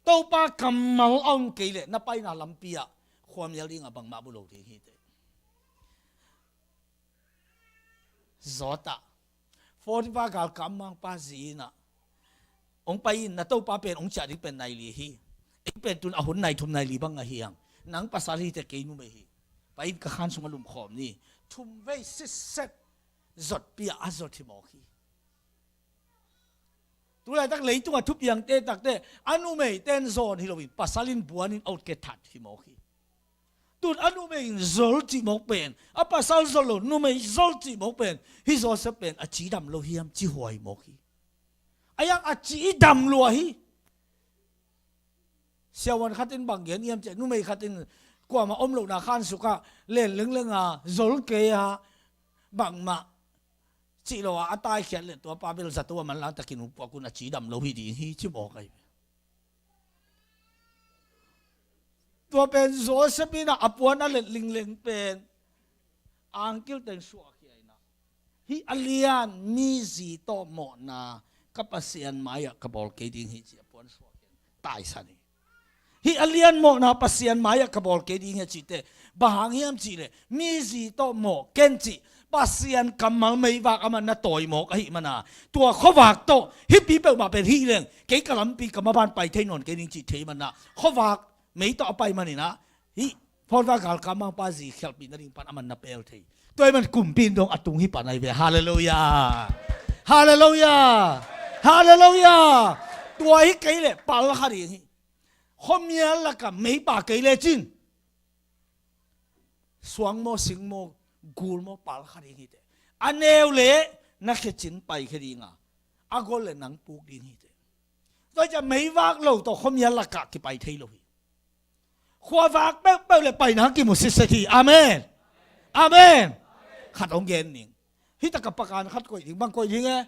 Topa kammal a om kei leh, na paina lampi ah khuamial ding a bangmah bu lo ding hi teh. Zawt ah, Potifar galkap mangpa zi in ah, hong pai in, na topa pen hong ciah ding pen nai li hi. Ei pen tun a hun nai thum nai li bang ahi hang. Nang pasal hi teh kei numei hi. Pai in ka khan sungah lumkhawm ni. Thum vei sitset zotpi ah a zot hi mawk hi. Tulaitak leitungah thupiangte takte, a numeite in zawn hi loin, pasal in buan in a ut ke that hi mawk hi. Tun a numei in zol cih mawk pen, a pasal zol lo, numei zol cih mawk pen, hih Joseph pen a cidam lo hiam, cihuai mawk hi. A hiang a cidam lua hi. Siavuan khat in bang gen hiam cih leh, numei khat in kuamah om lohna khan sukah len lengleng a, zol kei a, bangmah cih lo a, a taikhiat leh tua pa bel zato a manlang takin hong puak un a cidam lo hi ding hi, ci mawk ahi. Tua pen Joseph in ah a puan a let lingleng pen angkil teng suahkhia in ah, hih a lian mi zi tawh mawhna ka Pasian mai-ah ka bawl kei ding hi, ci a puan suahkhia in taisan hi. Hih a lian mawhna Pasian mai-ah ka bawl kei ding hi a cih teh, bang hang hiam cih leh, mi zi tawh mawh ken cih, Pasian kammal meivak a man na tawi mawk ahih man a, tua khuavak tawh hih pi peuhmah pen hih leng, kei ka lampi ka maban pai thei nawn kei ding cih thei man a, khuavak mei tawh a pai man in ah, hih Potifar galkap mangpa zi khialhpih nading pan a man na pel thei. Tua ahih man kumpi in dong a tung hi pan ahi ve. Halleluiah. Halleluiah. Halleluiah. Tua hi kei leh pal kha ding hi. Khuamial lakah meipa kei lecin, suang maw, sing maw, gul maw, pal kha ding hi teh. A neu le na khecin paikhia dinga, a gol le nang puk ding hi te. Tua ciang meivak lo tawh khuamial lakah kipai thei lo hi. Khuavak peuhpeuh le paina kimu sitset hi. Amen. Amen. Khat hong gen ning. Hi takah pakan khat koih ding, bang koih ding e?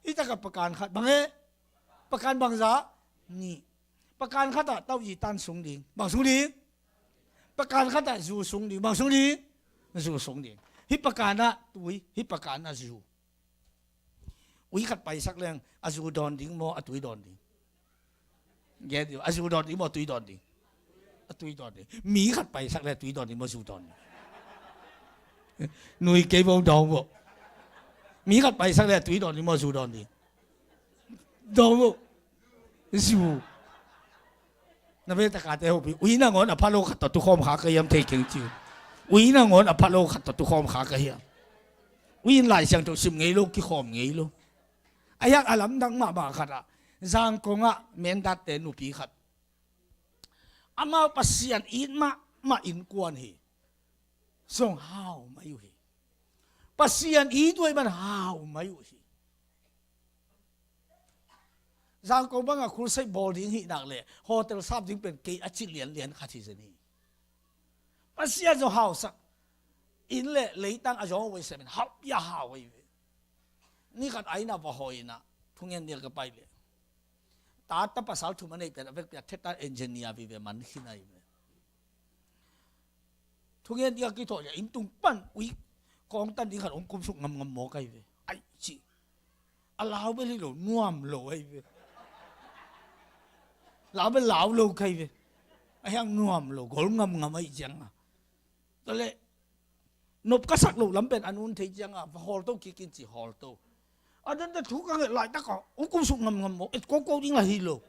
Hi takah pakan khat bang e? Pakan bangzah? Nih. Pakan khatah tauh i tan sung ding. Bang sung ding? Pakan khatah zu sung ding. Bang sung ding? Zu sung ding. Hi pakanah tui, hi pakanah zu. Ui khat paisak leng a zu dawn ding maw, a tui dawn ding? Gen dih, a zu dawn ding maw, a tui dawn ding? A tui dawn ding. Mi khat paisak leng a tui dawn ding maw, zu dawn ding? Nui kei bo, dawng bo. Mi khat paisak leng a tui dawn ding maw, zu dawn ding? Dawng bo. Zu. Na ve takate hopi, ui nangawn a phalo khat tawh tukhawm kha ka hiam, thei keng ci. Ui nangawn a phalo khat tawh tukhawm kha ka hiam. Ui in Lai Siangtho sim ngei lo, kikhawm ngei lo. A hiak a lamdang mahmah khatah Zangkongah Mendatte nupi khat, amau Pasian it mahmah innkuan hi. Zong hau mai uh hi. Pasian it uh ahih man hau mai uh hi. Zangkong bangah crusade bawl ding hih nak leh hotel sap ding pen kei a ci lianlian khat hi zen hi. Pasian zong hausak. Inn le leitang a zawng a woisem in hauh pia hau ahi ve. Ni khat a inn ah va hawi in ah thungen ding a ka pai leh, ta ta pasal thum a neih pen a vekpi a theta engineer vive man khin ahi ve. Thungen ding a kithawh leh inn tung pan ui kawng tan ding khat hong kumsuk ngamngam mawk ahi ve. Ai ci. A lau bel hi lo, nuam lo ahi ve. Lau bel lau lo kei ve. A hiang nuam lo, gol ngamngam ahi cianga. Tua leh nop ka sak loh lam pen a nun thei cianga va hawlto kik in ci, hawlto. A dante thu ka nget laitak a hong kumsuk ngamngam mawk, et koko ding la hi lo.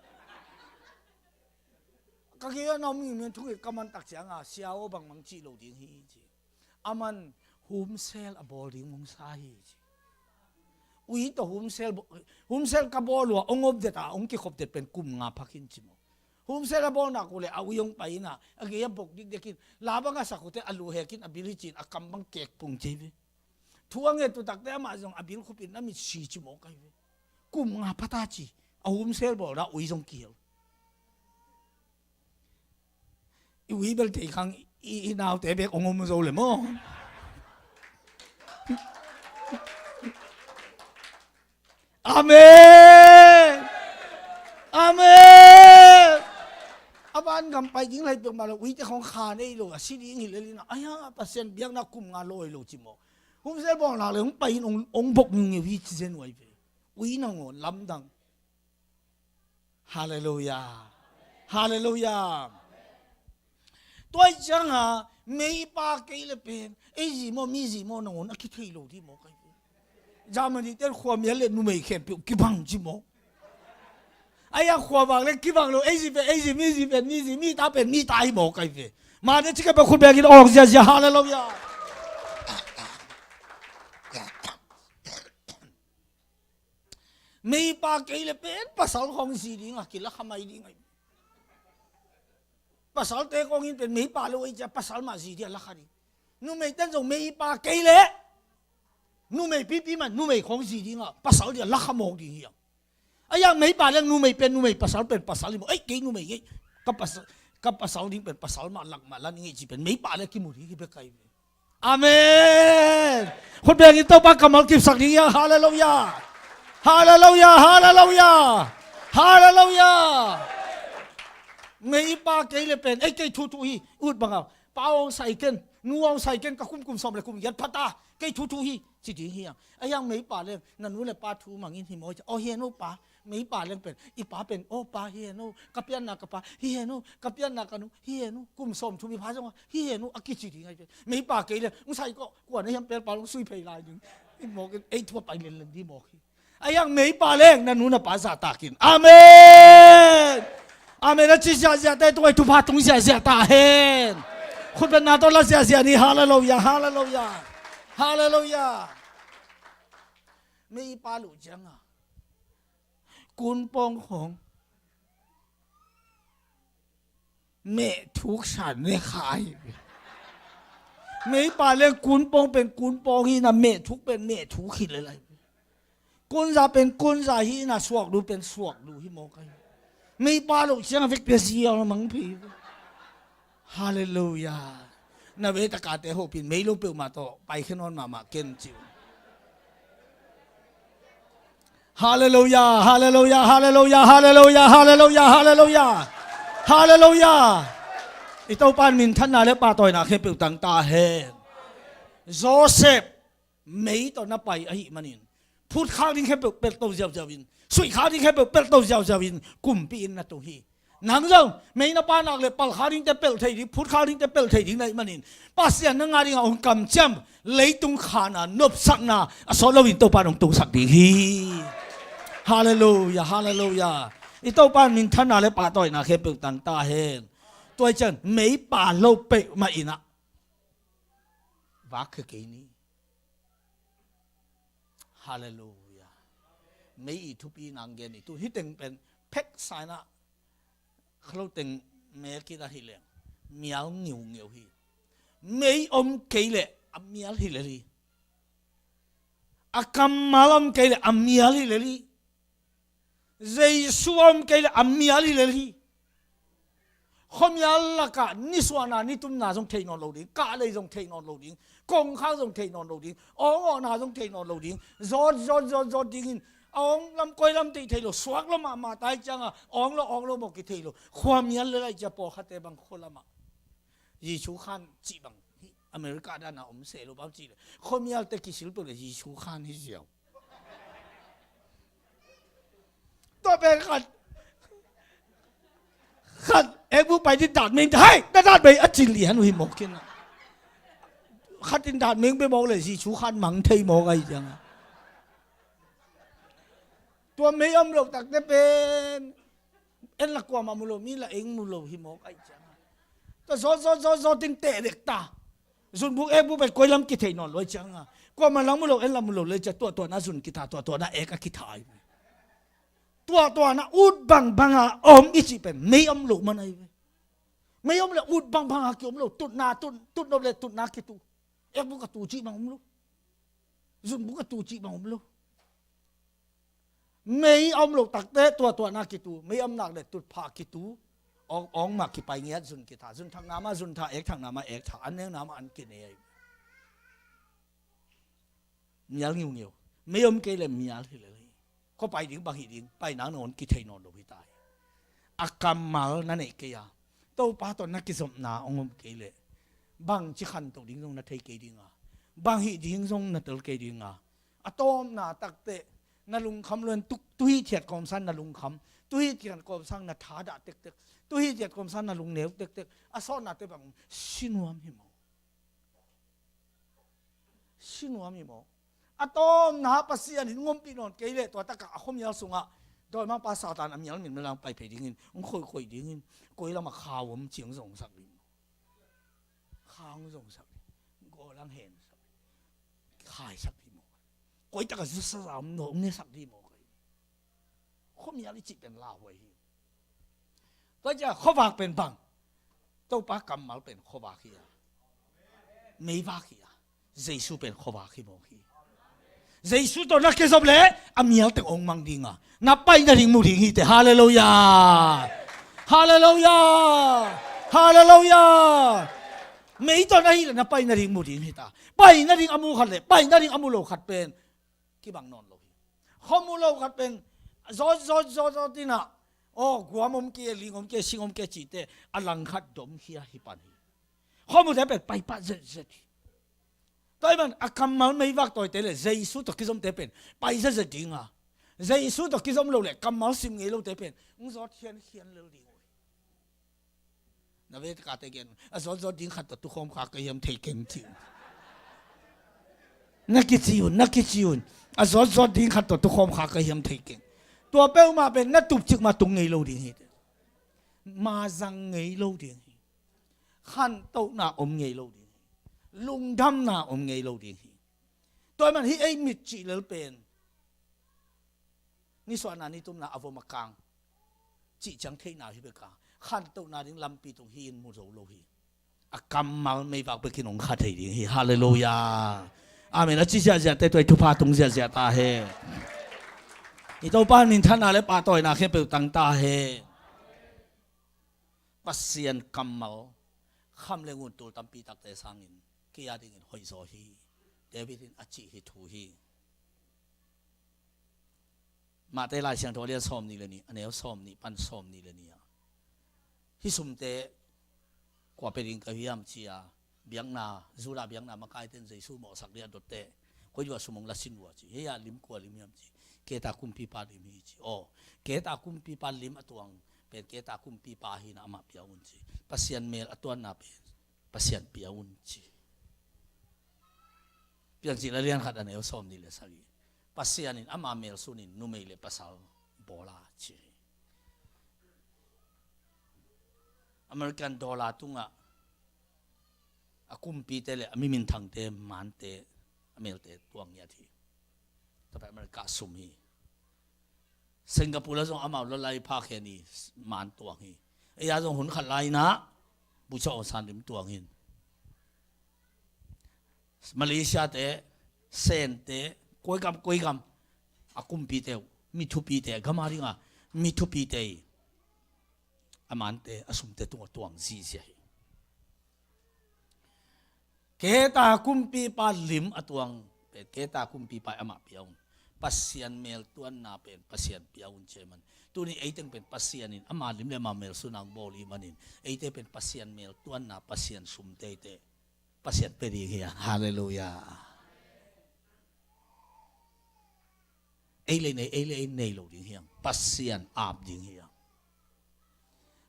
Ka gei a na om ngimngiam thu nget ka man tak cianga, sia aw, bangbang cih lo ding hi ci. Aman humsel a bawl ding hong sa hi ci. Ui tawh humsel baw-, humsel ka bawl uh a hong om det a hong kikhop det pen kum nga pha khin ci maw. Humsel a bawl nak uh leh a ui hong pai in ah a gei a bok dikdek in, la bang a sak uh teh a lu hek in a bil hi ci in a kam bang kek pung ci ve. Thu a nget uh tak teh amah zong a bil khup in a mit si ci mawk ahi ve. Kum nga pha ta ci. A humsel bawlna ui zong kihel. I ui bel tei khang i, i naute bek hong om zo le maw. Amen. Amen. A van gam pai ding lai pek mah lo, uite khong kha nei lo, a si ding hi lel in ah, ai ha, Pasian biakna kum nga lawi lo ci maw. Humsel bawlnak le hong pai in hong, hong bok ngiu hi ci zen uh ahi ve. Ui nangawn lamdang. Halleluiah. Halleluiah. Tua ih cianga meipa kei le pen ei zi maw, mi zi maw nangawn a kithei lo dih maw kai. Germany ten khuamial le numei khempeuh kibang ci maw. Ai a khuavak le kibang lo, ei zi pen ei zi, mi zi pen mi zi, mi ta pen mi ta hi maw kai ve. Mate ci ka pe khut bengin awng ziazia, halleluiah. Meipa kei le pen pasal khawng zi dinga kilakha mai ding ahi. Pasalte khawng in pen meipa lo ei cia pasal mah zi dia lakha ding. Numei ten zong meipa kei le numei pipi man numei khawng zi dinga pasal dia lakha mawk ding hi a. Ai a meipa le numei pen numei, pasal pen pasal hi maw. Ei kei numei ngei, ka pasal, ka pasal ding pen pasal mah lak mah lan ngei ci pen meipa le kimu ding hi bek ahi. Amen. Khut bengin Topa kammal kipsak ding hiang. Halleluiah. Halleluiah. Halleluiah. Halleluiah. Meipa kei le pen ei kei thuthu hi. Ut banga pa hong sai ken, nu hong sai ken, ka kum kum sawm le kum giat phata kei thuthu hi ci ding hiang. Ai hiang meipa le na nu le pa thu mangin hi maw. Aw hi a nu pa. Meipa leng pen i pa pen, aw pa hi henu, ka pianna ka pa hi henu, ka pianna ka nu hi henu, kum sawm thum i pha zong hi henu a kici ding ahi pen. Meipa kei leng hong sai kawh, kua na hiam pelpa hong sui phei lai ding. I mawk in ei thu a pai lenlen dih mawk hi. Ai hiang meipa leng na nu na pa zahtakin. Amen. Amen. A ci ziahziah te tung ahi, thupha tung ziahziah ta hen. Khutbetna tawh la ziahziah ni. Halleluiah. Halleluiah. Halleluiah. Meipa luh cianga kunpawng khawng meh thuk san ne kha hi ve. Meipa leng kunpawng pen kunpawng hi na, mehthuk pen mehthuk hi lel ahi. Kunza pen kunza hi na, suaklu pen suaklu hi mawk ahi. Meipa loh ciang a vekpi a ziau na mang phei. Halleluiah. Na ve takate hopin mei lo peuhmah tawh paikhia nawn mahmah ken ci uh. Halleluiah, halleluiah, halleluiah, halleluiah, halleluiah, halleluiah, halleluiah. I Topa in minthanna le pahtawina khempeuh tang ta hen. Joseph mei tawh na pai ahih manin phutkhak ding khempeuh pelh to ziauziau in, suihkhak ding khempeuh pelh to ziauziau in kumpi inn na tung hi. Nang zong mei na panak le palkhak dingte pelh thei ding, phutkhak dingte pelh thei ding na hih manin Pasian na ngah dingah hong kamciam, leitung khan a nopsakna a sawt loin Topa in hong tungsak ding hi. Halleluiah, halleluiah. I Topa in minthanna le pahtawina khempeuh tang ta hen. Tua hi ciang meipa lo peuhmah in ah vak khe kei ni. Halleluiah. Mei i thupi nang gen i tu hi teng pen phek sa in ah kha lo teng mel kit a hi leng mial ngiungeu hi. Mei om kei leh a mial hi lel hi. A kammal om kei leh a mial hi lel hi. Jesu a om kei leh a mial hi lel hi. Khuamial lakah nisuahna nitumna zong thei nawn lo ding, kahlei zong thei nawn lo ding, kongkhak zong thei nawn lo ding, awng awhna zong thei nawn lo ding, zawt zawt zawt zawt dingin a awng lam koi lam thei thei lo, suak lo mahmah tai cianga awng lo awng lo maw kithei lo. Khuamial le laih cia pawlkhatte bang khua lamah Jesu khan cih bang hi America dana om se lo bang cih le khuamialte kisil peuh le Jesu khan hi ziau. Tua pen khat khat ekbu pai ding dat meng hai na dat bei a cin lian uh hi mawk khin a. Khat in dat meng be mawk le Jesu khan mang thei mawk ahi cianga. Tua mei om lo takte pen en la kuamah mu lo, mi la eng mu lo hi mawk ahi cianga. Tua zawt zawt zawt zawt ding teh dek ta. Zunbuk ekbuk pen koi lam kithei nawn lo ahi cianga. Kuamah lang mu lo, en la mu lo le cia tuahtuahna zun kitha, tuahtuahna ek a kitha ahi. Tuahtuahna ut bangbanga om i cih pen mei om lo man ahi ve. Mei om le ut bangbanga kiom lo, tutna tut, tutnop le tutna kitu. Ekbuk a tu cih bang om lo. Zunbuk a tu cih bang om lo. Mei a om lo takte tuahtuahna kitu, mei a om nak le tutphah kitu. Awng, awng mah kipai ngiat zun kitha, zun thakna mah zun tha, ek thakna mah ek tha, an nekna mah an kinei ahi. Mial ngiungeu. Mei om kei le mial hi lel hi. Khuapai ding bang hi ding, pai nang nawn kithei nawn lo hi ta hi. A kammal na neih kei a, Topa tawh na kizopna hong om kei le bangci khantoh ding zong na thei kei ding a, bang hih ding zong na tel kei ding a, a tawpna takte na lungkham luan tuk, tuhih thiat kawmsan na lungkham, tuhih thiat kawmsan na thadah tektek, tuhih thiat kawmsan na lungneu tektek, a sawtnate bang sinuam hi maw? Sinuam hi maw? A tawpna Pasian in ngompih nawn kei leh tua takah a khuamial sungah dawimangpa Satan a mial min malang pai phei dingin, hong khoihkhoih dingin, koi lamah khau om ciang zongsak ding. Khau hong zongsak ding. Gawlang hensak ding. Khaisak ding maw? Koi takah zusa za om naw, hong nesak ding maw? Khuamial i cih pen lauhuai hi. Tua ciah khuavak pen bang? Topa kammal pen khuavak hi a, meivak hi a, Jesu pen khuavak hi mawk hi. Jesu tawh na kizop le a mial teng ong mang ding a, na pai nading mu ding hi teh. Halleluiah. Halleluiah. Halleluiah. Mei tawh na hih le na pai nading mu ding hi ta. Pai nading a mu khat le pai nading a mu lo khat pen kibang nawn lo hi. Khuamu lo khat pen zawt zawt zawt zawt in ah, aw, guam om kei, ling om kei, sing om kei cihte a langkhat dom hi a hi pan hi. Khuamute pen pai pah zetzet hi. Tua ahih man a kammal meivak tawite le Jesu tawh kizomte pen pai zetzet ding a, Jesu tawh kizom lo le kammal sim ngei lote pen hong zawt khiankhian lel ding uh hi. Na ve takate gen, a zawtzawt ding khat tawh tukhawm kha ka hiam thei keng ci un. Na kici un, na kici un. A zawtzawt ding khat tawh tukhawm kha ka hiam thei keng. Tua peuhmah pen na tupcik mah tung ngei lo ding hi. Mazang ngei lo ding hi. Khantohna om ngei lo ding hi. Lungdamna om ngei lo ding hi. Tua ahih man hih ei mit cih lel pen nisuahna nitumna a vom a kang cih ciang theihna hi bek a, khantohna ding lampi tung hi in mu zo lo hi. a kammal meivak bekin hong kha thei ding hi. Halleluiah. Amen. A ci ziahziahte tua i thupha tung ziahziah ta hen. I Topa minthanna le pahtawina khempeuh tang ta hen. Pasian kammal kham le ngun tul tampi takte sangin kei a dingin hoih zaw hi. David in a cih hi thu hi. Mate Lai Siangtho a lian sawm nih le nih, a neu sawm nih pan sawm nih le nih ah, hih sumte kua pia ding ka hiam ci a, biakna, Judah biakna makaite in Jesu mawhsak ding a dotte, koi dua sum hong la sin uh a ci. Hih a lim kua lim hiam ci. Kehta kumpipa lim hi ci. Aw, kehta kumpipa lim a tuang pen kehta kumpipa hi na, amah pia un ci. Pasian mel a tuanna pen Pasian pia un ci. Piancil a lian khat a neu sawm nih le sagih. Pasian in ama mel sunin numei le pasal bawl a ci. American dollar tungah a kumpite le a mi minthangte, mante, a melte tuang ngiat hi. Tua pen America sum hi. Singapore ah zong amau lawlai phak hen i man tuang hi. Ei a zong hun khat lai-in ah Bogyoke Aung San lim tuang hi. Malaysia te, Sen te, koi gam koi gam a kumpite uh, mi thupite, gam a ding a mi thupite i a mante, a sumte tungah tuang zihziah hi. Kehta kumpipa lim a tuang pen kehta kumpipa amah pia un. Pasian mel tuanna pen Pasian pia un ci ahih man, tuni ei teng pen Pasian in ama lim le ama mel sunin hong bawl ahih manin, eite pen Pasian mel tuanna, Pasian sum teitei, Pasian pia ding hi hang. Halleluiah. Ei le ei, ei le ei nei lo ding hi hang. Pasian ap ding hi hang.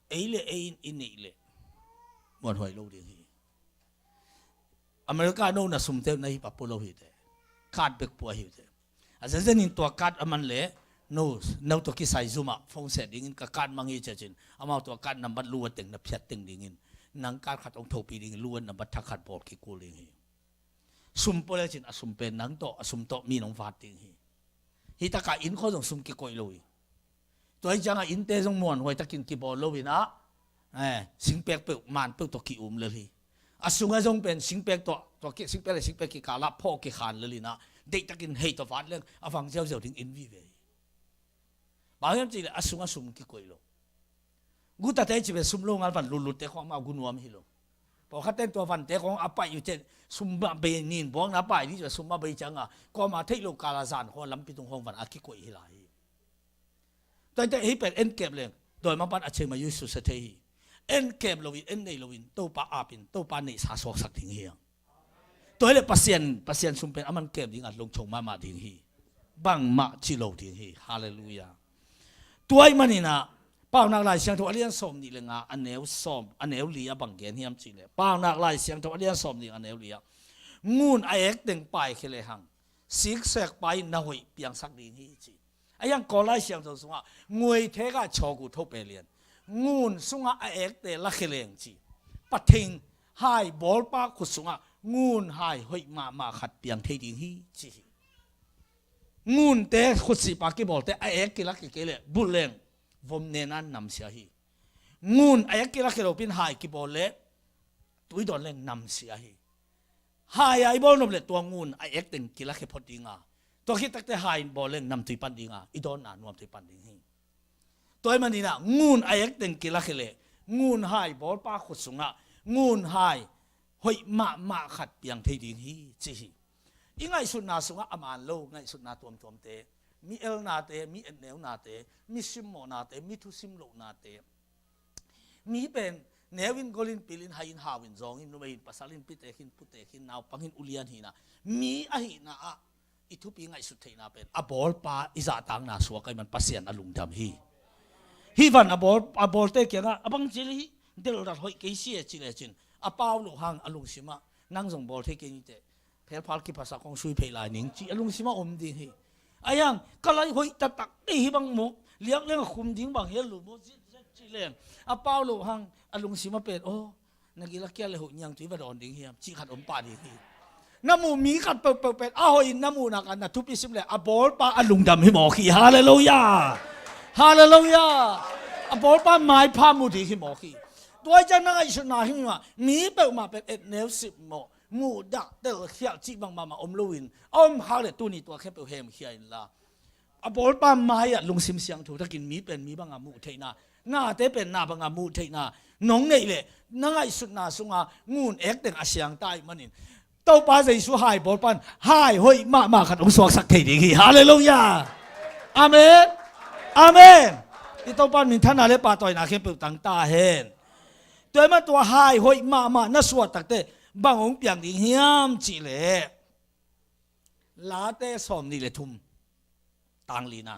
Ei le ei in i neih leh muanhuai lo ding hi. America no na sumte na hi pah pua lo hi teh. Card bek pua hi teh. A zenzen in tua card a man leh no, no tawh kisai Zoom ah phone set dingin ka card mang hi ci a cin, amau tua card number lu a teng na phiat teng dingin, nang card khat hong thopi dingin lu a number thak khat bawl kikul ding hi. Sum pua le cin a sum pen nang tawh, a sum tawh mi nong vat ding hi. Hih takah inn khua zong sum kikoih lo hi. Tua hi ciangah innte zong muanhuai takin kibawl lo in ah, eh, singpek peuh, man peuh tawh ki-um lel hi. A sungah zong pen singpek tawh, tua ki, singpek le singpek kikal ah phawh kikhan lel in ah, deih takin hei tawh vat leng a vang ziauziau ding inn vive hi. Bang hiam cih leh a sungah sum kikoih lo. Gutate cih pen sum lo ngal van lutlutte khawng amau gu nuam hi lo. Pawlkhatte in tua vante khawng a paih uh ciang sum mah bei, nin buakna a paih ding cih pen sum mah bei ciangah kuamah theih loh kal a zan khawng lampi tung khawng van a kikoih hi lai hi. Tua hi teh hih pen en kep leng dawi mah pan a cei mah yuisusia thei hi. En kep loin, en nei loin Topa ap in, Topa neihsa suaksak ding hi hang. Tua hi leh Pasian, Pasian sum pen a man kep dingah lungchong mahmah ding hi. Bangmah ci lo ding hi. Halleluiah. Tua ahih manin ah Paunak Lai Siangtho a lian sawm nih le nga, a neu sawm, a neu li ah bang gen hiam cih leh, Paunak Lai Siangtho a lian sawm nih a neu li ah, ngun a ek teng paikhia lehang siksek pa in na hoih piangsak ding hi ci. A hiang Kawl Lai Siangtho sungah nguaithek ah chawk uh tho pe lian, ngun sungah a ekte lakhia leng ci. Pathian hai bawlpa khut sungah ngun hai hoih mahmah khat piang thei ding hi ci hi. Ngunte khutsipah kibawlte a ek kilak kei leh bulh leng vom nena namsia hi. Ngun a ek kilak kei lopin hai kibawl leh tui dawn leng namsia hi. Hai a i bawl nop leh tua ngun a ek teng kilakhia phot dinga, tua khit takte hai in bawl leng namtui pan dinga, i dawnna nuamtui pan ding hi. Tua ahih manin ah ngun a ek teng kilakhia leh ngun hai bawlpa khut sungah ngun hai hoih mahmah khat piang thei ding hi ci hi. I ngaihsutna sungah a man lo ngaihsutna tuamtuamte, mi elnate, mi etneunate, mi simmawhnate, mi thusim lohnate, mi pen neu in gol in pil in hai in hau in zawng in numei in pasal in pitek in putek in naupang in ulian hi in ah, mi ahihna ah i thupi ngaihsut theihna pen a bawlpa i zahtakna suak ahih man Pasian a lungdam hi. Hih van a bawl, a bawlte kiangah a bang ci leh hih deldat hoih kei si e ci lecin a pau loh hang a lungsimah nang zong bawl thei kei ni teh, phelphal kiphasak kong sui phei lai ning ci a lungsimah om ding hi. A hiang ka lai hoih taktak ei hi bang maw, liak leng a khum ding bang hial lo maw, zit zet ci leng a pau loh hang a lungsimah pen, aw, na gil a kial le hoh niang tui va dawn ding hiam cih khat om pah ding hi. Na muh mi khat peuhpeuh pen a hoih in na muhna khat na thupi sim le a bawlpa a lungdam hi mawk hi. Halleluiah. Halleluiah. A bawlpa maipha mu ding hi mawk hi. Tua hi ciang na ngaihsutna hi mah, mi peuhmah pen et neu sip mawh, muhdah telkhialh cih bang mahmah om loin, a om khak leh tuni tua khempeuh hemkhia inla, a bawlpa mai-ah lungsim siangtho takin mi pen mi banga muh theihna, nate pen na banga muh theihna nong neih leh, na ngaihsutna sunga ngun ekteng a siang ta ahih manin, Topa Jesu hai bawlpan hai hoih mahmah khat hong suaksak thei ding hi. Halleluiah. Amen. Amen. I Topa minthanna le pahtawina khempeuh tang ta hen. Tua ahih manin tua hai hoih mahmah na suah takteh bang hong piang ding hiam cihleh, Late sawmnih le thum, tang lina.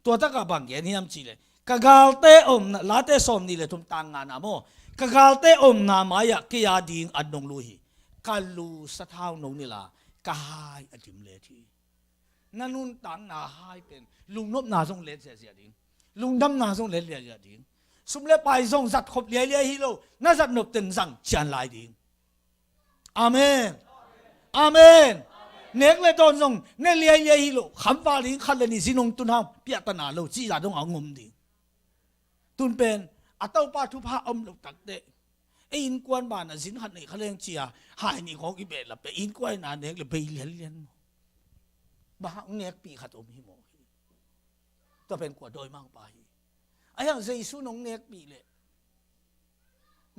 Tua takah bang gen hiam cihleh, ka galte omna, Late sawmnih le thum, tang ngana maw, ka galte omna mai-ah kei a ding an nong lu hi. Ka lu sathau nong nila, ka hai a dim let hi. Na nuntakna hai pen lungnopna zong let ziahziah ding, lungdamna zong let ziahziah ding, sum le pai zong zat khop liailiai hi lo, na zat nop teng zang cian lai ding. Amen. Amen. Nek le dawn zong ne liailiai hi lo, khamval ding, khat le nih zin hong tun hang piahtana lo, cih zah dong a hong om ding. Tun pen a Topa thupha om lo takteh, ei innkuan banah zin khat nei kha leng cia, hai nih khawng i behlap pen innkuan ina nek le bei lianlian maw? Bang hang nekpih khat om hi maw hi? Tua pen kua? Dawimangpa hi. Ahi hang Jesu nong nekpih leh,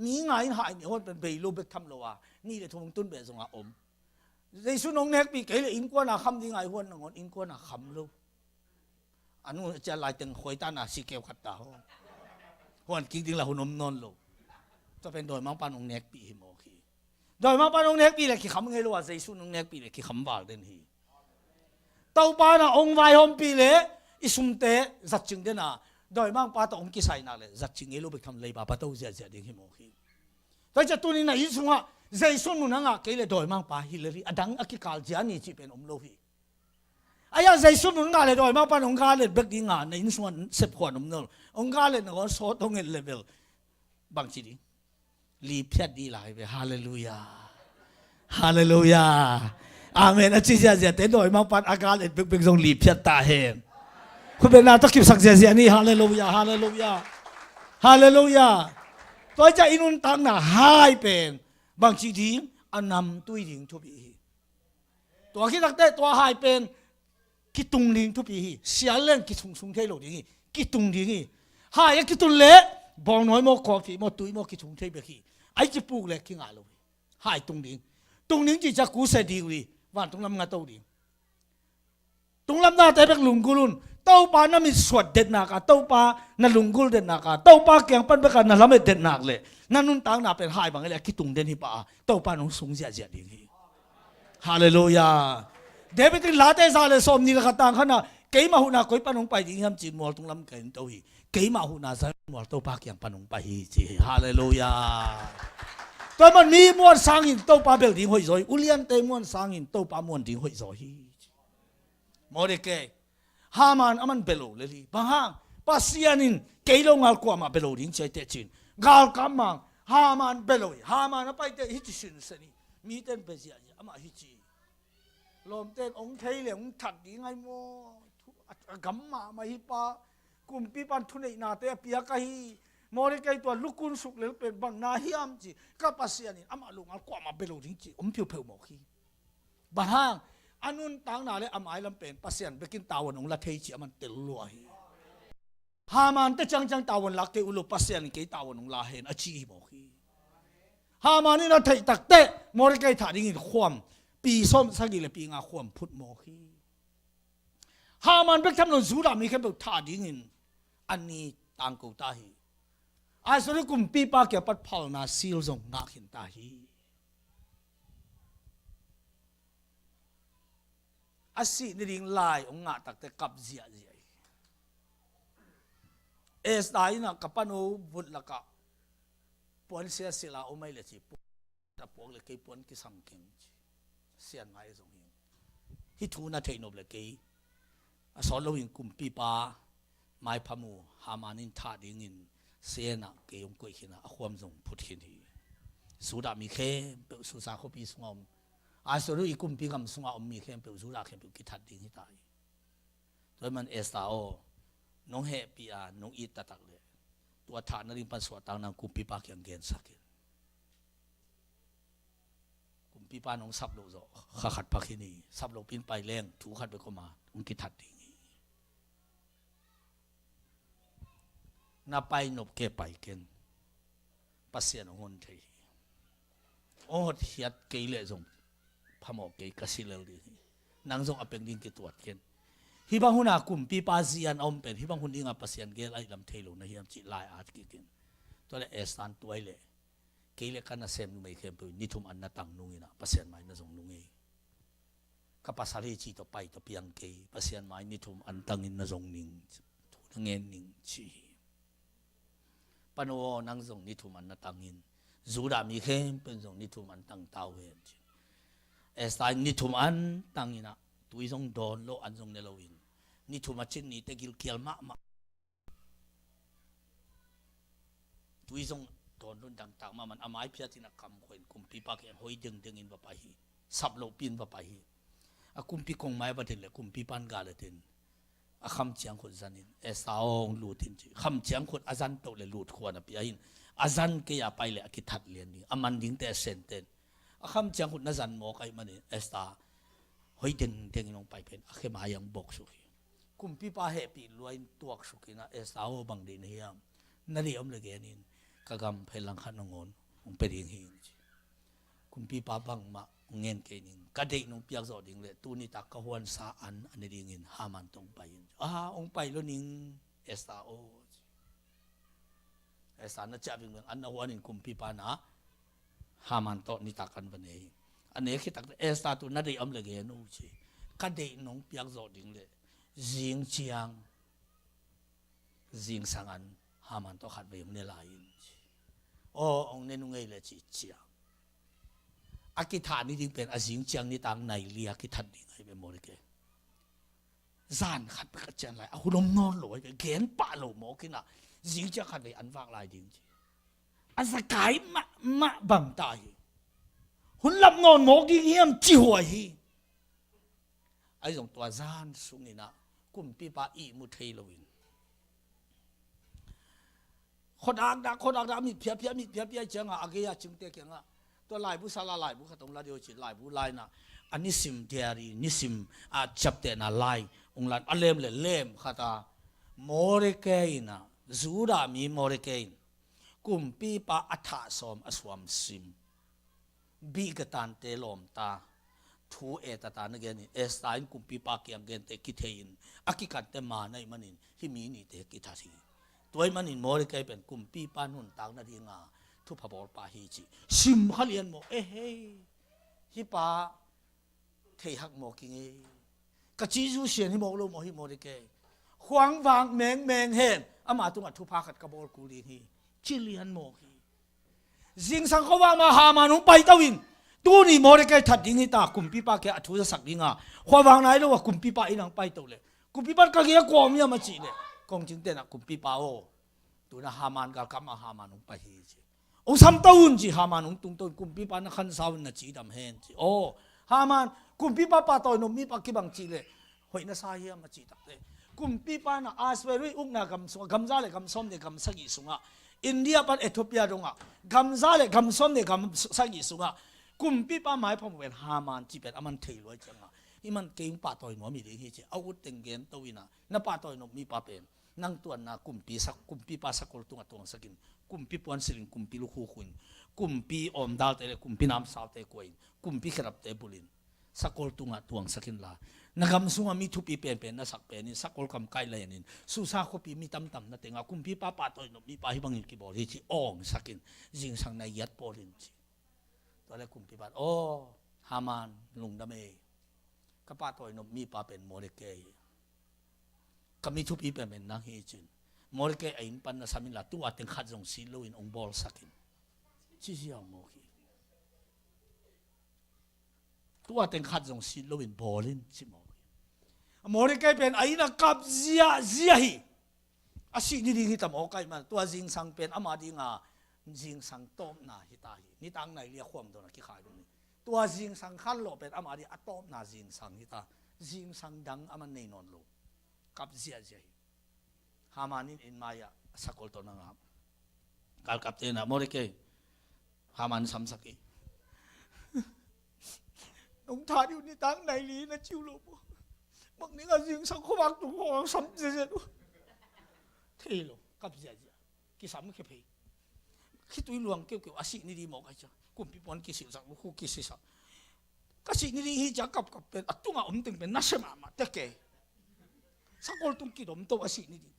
mi ngai in hai nih huan pen bei lo bek tham lo a, nih le thum hong tun beh zong a om. Jesu nong nekpih kei leh innkuan a kham ding ngai huan nangawn innkuan a kham lo. A nu a cia lai teng khuai ta na si keu khat ta ho. Huan kik ding la hun om nawn lo. Tua pen dawimangpa nong nekpih hi maw khi. Dawimangpa nong nekpih le kikham ngei lo a, Jesu nong nekpih le kikham val den hi. Topa na hong vaihawmpih le i sumte zatcing den a, dawimangpa tawh hong kisai nak le zatcing ngei lo bek tham, leiba pa to ziahziah ding hi maw khi. Tua hi ciah tuni na inn sungah Jesu nun a ngah kei le dawimangpa hi le hi, a dang a kikal zia ni cih pen om lo hi. Ahi a Jesu nun ngah le dawimangpa nong ga let bek ding a, na inn sungah sepkhuan om nawn lo. Hong ga let na gawn sawt hong et level bangci ding? Liphiat dih lai ve. Halleluiah. Halleluiah. Amen. A ci ziahziahte dawimangpan a ga let bekbek zong liphiat ta hen. Khutbetna tawh kipsak ziahziah ni. Halleluiah. Halleluiah. Halleluiah. Tua hi ciah i nuntakna hai pen bangci ding? A namtui ding thupi hi. Tua khit takteh tua hai pen kitung ding thupi hi. Sial leng kisungsung thei lo ding hi. Kitung ding hi. Hai a kitun leh bawngnawi maw, coffee maw, tui maw kitung thei bek hi. Ai kipuk leh kingah lo hi. Hai tung ding. Tung ding cih ciah kuse ding uh hi. Vantung lam nga to ding. Tunglam nate bek lunggul un. Topa na mitsuat detnak a, Topa na lunggul detnak a, Topa kiang pan bek a na lamet detnak leh na nuntakna pen hai bang hi leh a kitung den hi pah a, Topa nong sung ziahziah ding hi. Halleluiah. David in Late za le sawmnih le khat tang khatna, keimah huhna koi pan hong pai ding hiam ci-in mual tunglam ka en to hi. Keimah huhna Zion mual Topa kiang pan hong pai hi ci hi. Halleluiah. Tua man mi muan sangin Topa bel ding hoih zaw hi. Uliante muan sangin Topa muan ding hoih zaw hi. Mordecai, Haman aman bia lo lel hi. Bang hang? Pasian in kei lo ngal kuamah bia lo ding ci a, i teh cin. Galkap mang, Haman bia lo hi. Haman a paite hici sinsen hi. Miten bia ziahziah, amah hici. Lawmten hong thei le hong that ding ai maw? Thu, a, a gam mahmah hi pa. Kumpipan thuneihnate a piak ahi. Mordecai tua lukun suk lel pen bang na hiam ci. Ka Pasian in amah lo ngal kuamah bia lo ding ci om phiupheuh mawk hi. Bang hang? A nuntakna le a mailam pen Pasian bekin tavuan hong la thei ci a man tel lua hi. Haman te ciangciang tavuan lak kei uh lo, Pasian in kei tavuan hong la hen a ci hi mawk hi. Haman in a theih takteh Mordecai thah dingin khuam pi sawm sagih le pi nga khuam phut mawk hi. Haman bek tham lo Judah mi khempeuh thah dingin a ni tangko ta hi. Ahasuerus kumpipa kiang pan phalna sil zong ngah khin ta hi. A sih nading lai hong ngah takteh kap ziahziah hi. Esther in ah ka pano vut lakah puansia sila om ai le ci, puan a puak le kei puan kisang keng ci. Sian ngai zong hi. Hih thu na theih nop le kei a sawt loin kumpipa maipha mu Haman in thah dingin sen ah kei hong koih khin a, a khuam zong phut khin hi. Judah mi khempeuh Susa khuapi sungah om, Ahasuerus i kumpi gam sungah om mi khempeuh, Judah khempeuh kithat ding hi ta hi. Tua hi man Esther aw, nong hehpih a nong it taktak leh Tua thah nading pan suahtak nang kumpipa kiang gensak in. Kumpipa nong sap loh zawh kha khat pha khin hi. Sap loh pin pai leng thu khat bek om a hong kithat ding hi. Na pai nop kei pai ken. Pasian hong hon thei hi. Hong hotkhiat kei leh zong phamawh kei, ka si lel ding hi. Nang zong a peng ding kituat ken. Hih bang hun a kumpipa zi-an a om pen hih bang hun ding a Pasian gel ahih lam thei lo na hiam cih lai-at kik in. Tua leh Esther in tua hi leh kei leh ka nasem numei khempeuh in ni thum an na tang nung in ah Pasian mai na zong nung hi. Ka pasal hi ci tawh pai tawh piang kei, Pasian mai ni thum an tang in na zong ning, thu na ngen ning ci hi. Pano aw, nang zong ni thum an na tang in, Judah mi khempeuh in zong ni thum an tang ta uh hen ci. Esther in ni thum an tang in ah tui zong dawn lo, an zong ne lo in, ni thum a cin ni teh gilkial mahmah. Tui zong dawn lo in dangtak mahmah in a mai phiat in a kam khua in kumpipa kiang hoih dengdeng in va pai hi. Sap loh pin va pai hi. A kumpi kong mai va din leh kumpipa in gal a din a kham ciang khut zan in, Esther aw, hong lut in ci. Kham ciang khut a zan toh leh lut khua na pia hi in, a zan kei a pai leh a kithat lian ding, a man ding teh a sen ten. A kham ciang khut na zan mawk ahih manin Esther hoih dengdeng in hong pai pen a khe mai ah hong bok suk hi. Kumpipa hehpih lua in tuak suk in ah, Esther aw, bang deih na hiam? Na deih om leh gen in, ka gam phei langkhat nangawn hong pia ding hi in ci. Kumpipa bangmah hong ngen kei ning, ka deih nong piak zawh ding leh tu nitak ka huansa an a ne ding in Haman tawh hong pai in ci. Ah, hong pai lo ning Esther aw ci. Esther na ciah vingveng an na huan in kumpipa in ah Haman tawh nitak an va ne hi. A ne khit tak teh Esther, tu na deih om leh gen uh ci. Ka deih nong piak zawh ding leh zing ciang zingsang an Haman tawh khatvei hong ne lai in ci. Aw, hong ne nung ei leh ci ciang a kithah ni ding pen a zing ciang nitak nai li a kithat ding ahi ve Mordecai. Zan khat bek a cian lai, a hun om nawn lo ahi ve, gen pah lo mawk in ah zing ciang khatvei an vak lai ding ci. A zakai mahmah bang ta hi. Hun lap nawn mawk ding hiam ci huai hi. Ahi zong tua zan sung in ah kumpipa ihmu thei lo in khuadakdak, khuadakdak, mit phiaphiap, mit phiaphiap ciang ah a gei a cingte kiang ah tua laibu sal a laibu khat hong la ding uh ci, laibu la in ah a nisim diary, nisim a ciaptehna lai hong la in a lem leh lem khat a Mordecai in ah, Judah mi Mordecai in kumpipa a thah sawm a suam sim Bigtha-te lawmta, thu etata na gen in, Esther in kumpipa kiang gente kithei in a kikante man ahih manin hih mi nihte kithat hi. Tua ahih manin Mordecai pen kumpipa nuntak nadinga thupha bawlpa hi ci. Sim kha lian maw, eh hei, hih pa thei hak mawk ing ei. Ka cizu sian hi mawk lo maw hih Mordecai? Khuavak mengmeng hen, ama tungah thupha khat ka bawl kul ding hi, ci lian mawk hi. Zingsang khuavak ma Haman hong paito in, tuni Mordecai that ding hi ta, kumpipa kiang a thu zasak dinga khuavak nai lo a kumpipa inn ah hong paito leh, kumpipa in ka gei-ah kua om hiam a cih leh, kongcingte in ah kumpipa aw, tu-in ah Haman galkap ma Haman hong pai hi ci. Hong samto un ci, Haman hong tungto in, kumpipa na khansa un, na cidam hen ci. Aw, Haman, kumpipa pahtawi nop mipa kibang cih leh hoih na sa hiam a cih takteh, kumpipa in ah Ahasuerus ukna gam sungah, gam za le gam sawm le gam sagih sungah, India pan Ethiopia dongah gam za le gam sawm le gam sagih sungah kumpipa maipha mu pen Haman cih pen aman thei luai ciangah, hih man kei hong pahtawi nuam hi ding hi ci. A ut teng gento in ah, na pahtawi nop mipa pen nang tuanna kumpi sak, kumpipa sakol tungah tuangsak in, kumpi puansilh in, kumpi lukhukhu in, kumpi awmdalte le kumpi namsalte kua in, kumpi khedapte bulh in, sakol tungah tuangsak inla, na gam sungah mi thupi penpen na sak pen in, sakol kam kaih lai in, Susa khuapi mi tamtam na tengah kumpipa pahtawi nop mipa hih bangin kibawl hi ci awngsak in, zingsang nai giat pawl in ci. Tua leh kumpipa in, aw, Haman, lungdam ei. Ka pahtawi nop mipa pen Mordecai hi. Ka mi thupi penpen nang hi cin, Mordecai a inn pan na sam inla, tu-a teng khat zong sit loin hong bawlsak in, ci ziau mawk hi. Tu-a teng khat zong sit loin bawl in, ci mawk hi. Mordecai pen a inn ah kap ziahziah hi. A sih ni ding hi ta mawk ahih man, tua zingsang pen ama dinga zingsang tawpna hi ta hi. Nitak nai li a khuam dawn a kikhai ding hi. Tua zingsang khanlawh pen ama ding a tawpna zingsang hi ta. Zingsang dang aman nei nawn lo. Kap ziahziah hi. Haman in inn mai-ah a sakol tawh na ngap. Galkapte na, Mordecai, Haman samsak hi. Nong tha dih uh nitak nai li na ci uh lo maw? Bang ning a zingsang khuavak tung khawng sam ziahziah uh. Thei lo, kap ziahziah. Kisam khia phei. Khitui luang keukeu a sih ni dih maw ka hia. Kumpipa'n kisilhsak, khu kisisak. Ka sih ni dih hi ci-a kapkap pen, a tungah om teng pen nasia mahmah teh kei. Sakol tung kidom to a sih ni dih.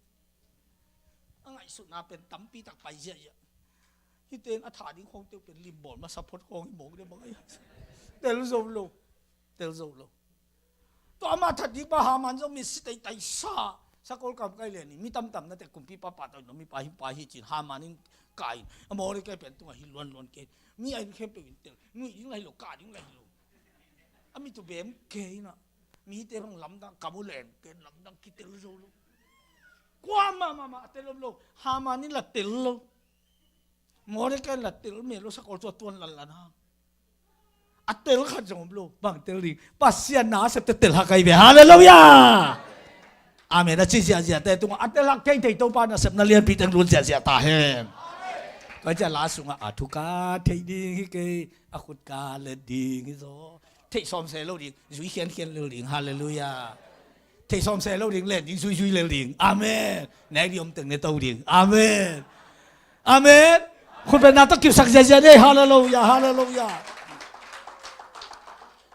A ngaihsutna pen tampi tak pai ziahziah. Hihte in a tha ding khawngte uh pen limbawl masa phot khawng hi mawk deuh bang a hi. Tel zo lo. Tel zo lo. Tua amah that ding pa Haman zong mitsi taitai sa. Sakol kam kai lian in mi tamtam na teh kumpipa pahtawi in, mipa hi, pa hi ci-in Haman in kai in, a Mordecai pen tungah hi luanluan kei. Mi a inn khempeuh in tel. Nuih ding lah hi lo, kah ding lah hi lo. A mit uh bem kei in ah. Mite bang lamdang, kam uh leng ken lamdang kitel zo lo. Kuamah mahmah a tel om lo. Haman in lah tel lo. Mordecai in lah tel mel lo, sakol cu a tuan lanlan hang. A tel khat zong om lo. Bang tel ding? Pasian nasepte tel hak ahi ve. Halleluiah. Amen. A ci ziahziahte tungah a tel hak kei thei Topa nasepna lianpi teng lut ziahziah ta hen. Tua ciah la sungah a thuka thei ding hi kei, a khutka let ding hi zaw. Theih sawm se lo ding, zui khiankhian lel ding. Halleluiah. Theih sawm se lo ding, len ding, zuizui lel ding. Amen. Nek ding om teng ne to ding. Amen. Amen. Khutbetna tawh kipsak ziahziah ni. Halleluiah, halleluiah.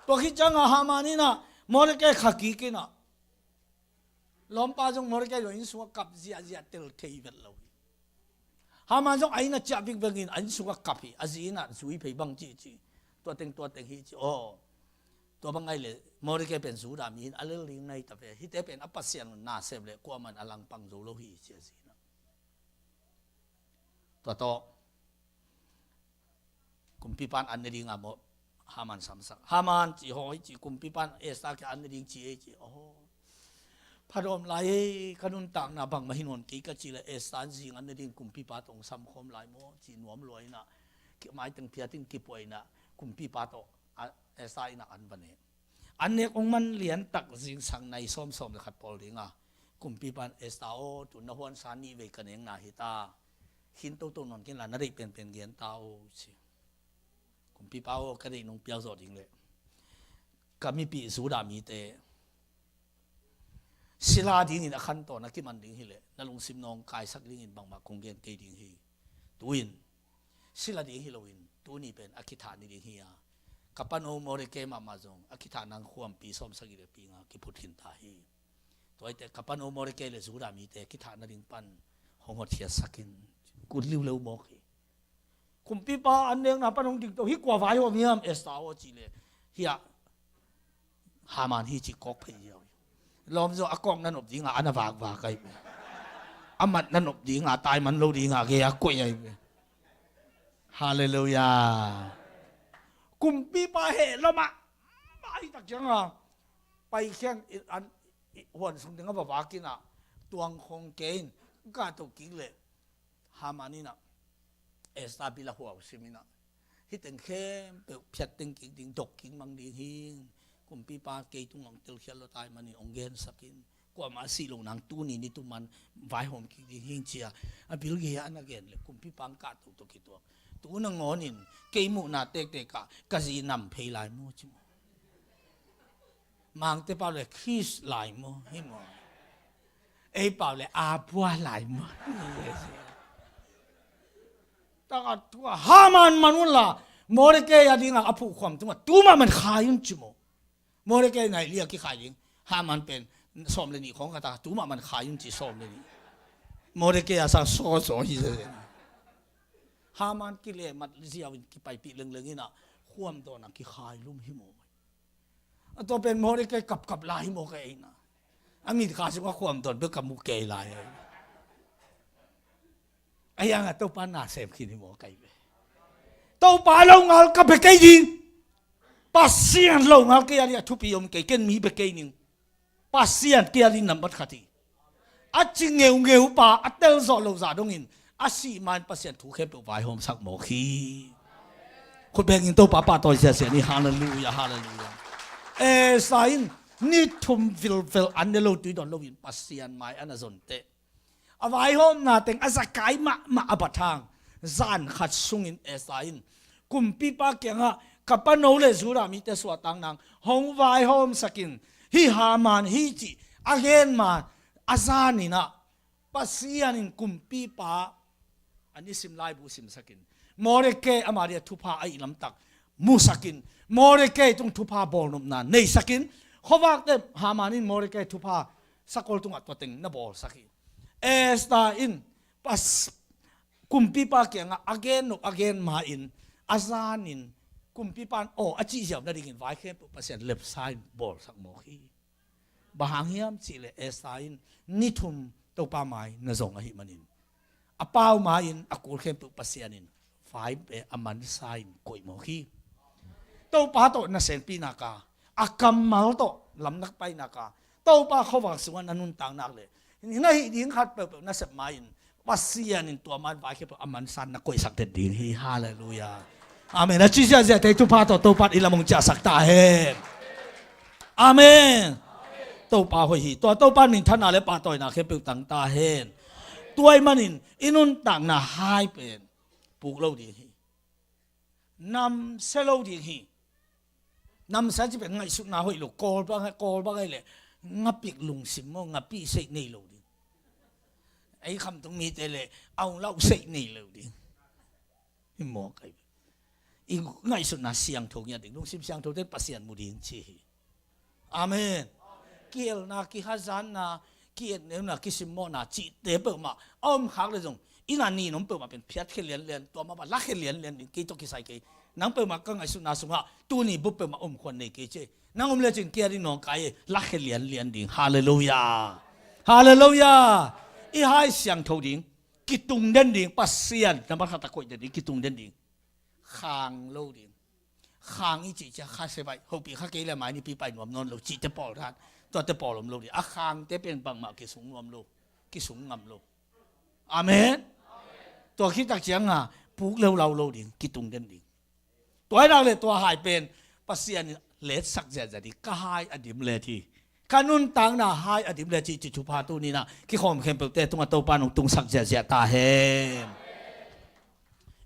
Tua khit ciangah Haman in ah Mordecai kha kik in ah, lawmpa zong Mordecai zong inn sungah kap ziahziah, tel thei vet lo hi. Haman zong a inn ah ciah vikvek in a inn sungah kap hi. A zi in ah zui phei bang ci ci. Tua teng tua teng hi ci. Aw. Tua bang ngai le Mordecai pen Judah mi hi in a lel ding nai ta ve. Hihte pen a Pasian nasep le kuaman a langpang zo lo hi ci a zi in ah. Tua tawh kumpipa'n an ne ding a maw, Haman samsak. Haman ci, hawi ci, kumpipa'n Esther kiang an ne ding ci ei ci. Aw. Phadawm lai ei, ka nuntakna bangmah hi nawn kei ka cih leh Esther in zing an ne ding kumpipa tawh hong samkhawm lai maw ci nuam lua in ah, ki-, maiteng phiat in kipuah in ah kumpipa tawh a, Esther inn ah an va ne. An nek hong man lian tak zingsang nai sawmsawm le khat pawl ding a, kumpipa'n Esther aw, tu na huansa nih vei ka nekna hi ta. Khin toto nawn kei in la, na deih penpen gen ta aw ci. Kumpipa aw, ka deih nong piak zawh ding leh ka mipih Judah mite sila dingin a khantawn a kiman ding hi leh na lungsim nawngkaisak dingin bangmah kong gen kei ding hi. Tu-in sila ding hi loin tuni pen a kithah ni ding hi a, ka pano Mordecai mahmah zong a kithah nang khuampi sawmsagih le pi nga kiphut khin ta hi. Tua hi teh ka pano Mordecai le Judah mite kithah nading pan hong hotkhiatsak in, kut liuleu mawk hi. Kumpipa an nekna pan hong dingto hi, kua vaihawm hiam Esther aw cih leh, hiah Haman hi cih kawk phei ziau hi. Lawm zaw a kawk na nop dingah a na vakvak ahi ve. A mat na nop dingah taiman lo dingah gei a koih ahi ve. Halleluiah. Kumpipa heh lawmah mah hi tak ciangah paikhian in an huan sung dingah va vak in ah tuang khong kei in, ka to kik leh Haman in ah Esther bil a huau sim in ah, hih teng khempeuh phiat teng kik ding, dok kik mang ding hi. Kumpipa kei tungah hong telkhiat lo tai manin hong gensak in, kuamah a sih loh nang tuni ni tuman vaihawm kik ding hi ci a, a bil gei a na gen leh kumpipa hong kah toto kituak. Tu nangawn in kei muhna tektek ah ka zi nam phei lai maw ci maw? Mangte pau le Khrist lai maw? Hi maw? Ei pau le Abua lai maw? Taka tua Haman man un la, Mordecai a dingah a phuhkhuam tungah tu mahmah khai un ci maw? Mordecai nai li a kikhai ding. Haman pen sawm le nih khawng khat a tu mahmah khai un ci, sawm le nih. Mordecai a sang sawsaw hi. Haman kile mat ziau in kipaipih lengleng in ah khuam dawn a kikhai lum hi maw? A tua pen Mordecai kapkap lai hi maw ka ei na? A mitkha sungah khuam dawn bek ka mu kei lai. A hiangah Topa nasem khin hi maw ka ei ve? Topa lo ngal ka bia kei ding. Pasian lo ngal kei a ding a thupi om kei, ken mi bia kei ning. Pasian kei a ding nambat khat hi. A ci ngeungeu pa a telzawh lo zah dongin a sih ma-in Pasian thu khempeuh vaihawmsak mawk hi. Khut bengin Topa pahtawi siasia ni. Halleluiah, halleluiah. Esther in ni thum vilvel an ne lo tui dawn loin Pasian mai a na zon teh, a vaihawmna teng a zakai mahmah a bat hang zan khat sungin Esther in kumpipa kiangah, "Ka pano le Judah mite suahtak nang hong vaihawmsak in, hih Haman hi," ci a gen ma a zanin ah Pasian in kumpipa, a nisim laibu simsakin, Mordecai ama dia thupha a ih lamtak musakin, Mordecai tung thupha bawlnopna neisakin, khuavakte Haman in Mordecai thupha sakol tungah tua teng na bawlsak hi. Esther in pas, kumpipa kiangah a gen nop a gen ma-in, a zanin kumpipa in aw a cih ziau nadingin vai khempeuh Pasian lepsa in bawlsak mawk hi. Bang hang hiam cihleh Esther in ni thum Topa mai na zong ahih manin, a pau ma-in a kul khempeuh Pasian in vai pe a mansa in koih mawk hi. Topa tawh na sengpih nak a, a kammal tawh lam na pai nak a, Topa khuavak sungah na nuntak nak leh, na hih ding khat peuhpeuh na sep ma-in Pasian in tua man vai khempeuh a mansa in na koihsak den ding hi. Halleluiah. Amen. A ci ziahziahte thupha tawh Topa in i lam hong ciahsak ta hen. Amen. Topa hoih hi. Tua Topa in minthanna le pahtawina khempeuh tang ta hen. Tua ahih manin i nuntakna hai pen puk lo ding hi. Namsia lo ding hi. Namsia ci pen ngaihsutna hoih lo, Kawl bang, Kawl bang ahih leh ngapik lungsim maw, ngapih seih nei lo ding. Ei khamtung mite leh aung lau seih nei lo ding. Hi maw kai. I ngaihsutna siangtho ngiat ding, lungsim siangthote Pasian mu ding ci hi. Amen. Kihelna, kihazanna, ki-etneuna, kisimmawhna cihte peuhmah a om khak le zong, inn a nin om peuhmah pen phiatkhia lianlian, tua mah bang lakhia lianlian ding, kei tawh kisai kei. Nang peuhmah ka ngaihsutna sungah tuni bup peuhmah om khuan nei kei ci. Nang om lecin kei a ding nawngkai e, lakhia lianlian ding. Halleluiah. Halleluiah. I hai siangtho ding, kitung den ding, Pasian nambat khat a koih den ding, kitung den ding. Khang lo ding. Khang i cih ciang kha se vai, hopih kha kei le mai nipi pai nuam nawn lo cihte pawl dan, tuate pawl om lo ding. A khangte pen bangmah kisung nuam lo, kisung ngam lo. Amen. Tua khit tak ciang a puk leulau lo ding, kitung den ding. Tua hi nak le tua hai pen Pasian in letsak ziahziah ding, ka hai a dim let hi. Ka nuntakna hai a dim le cih, cih thupha tuni-in ah kikhawm khempeuhte tungah Topa in hong tungsak ziahziah ta hen.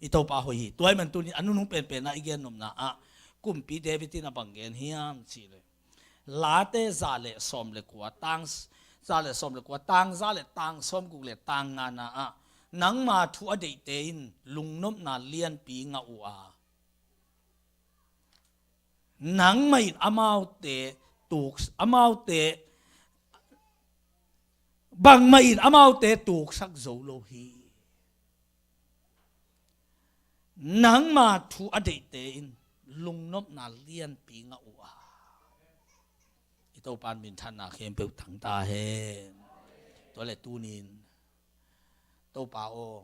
I Topa hoih hi. Tua ahih man tuni-in a nunung penpen ah i gen nopna ah Kumpi David in a bang gen hiam cih leh, Late za le sawm le kua, tang za le sawm le kua, tang za le tang sawm guk le tang ngana ah, nangma thu a deihte in lungnopna lianpi ngah uh a, nangmah in amaute tuk, amaute, bangmah in amaute tuksak zo lo hi. Nangma thu a deihte in lungnopna lianpi ngah uh a. I Topa in minthanna khempeuh tang ta hen. Tua le tuni-in Topa aw,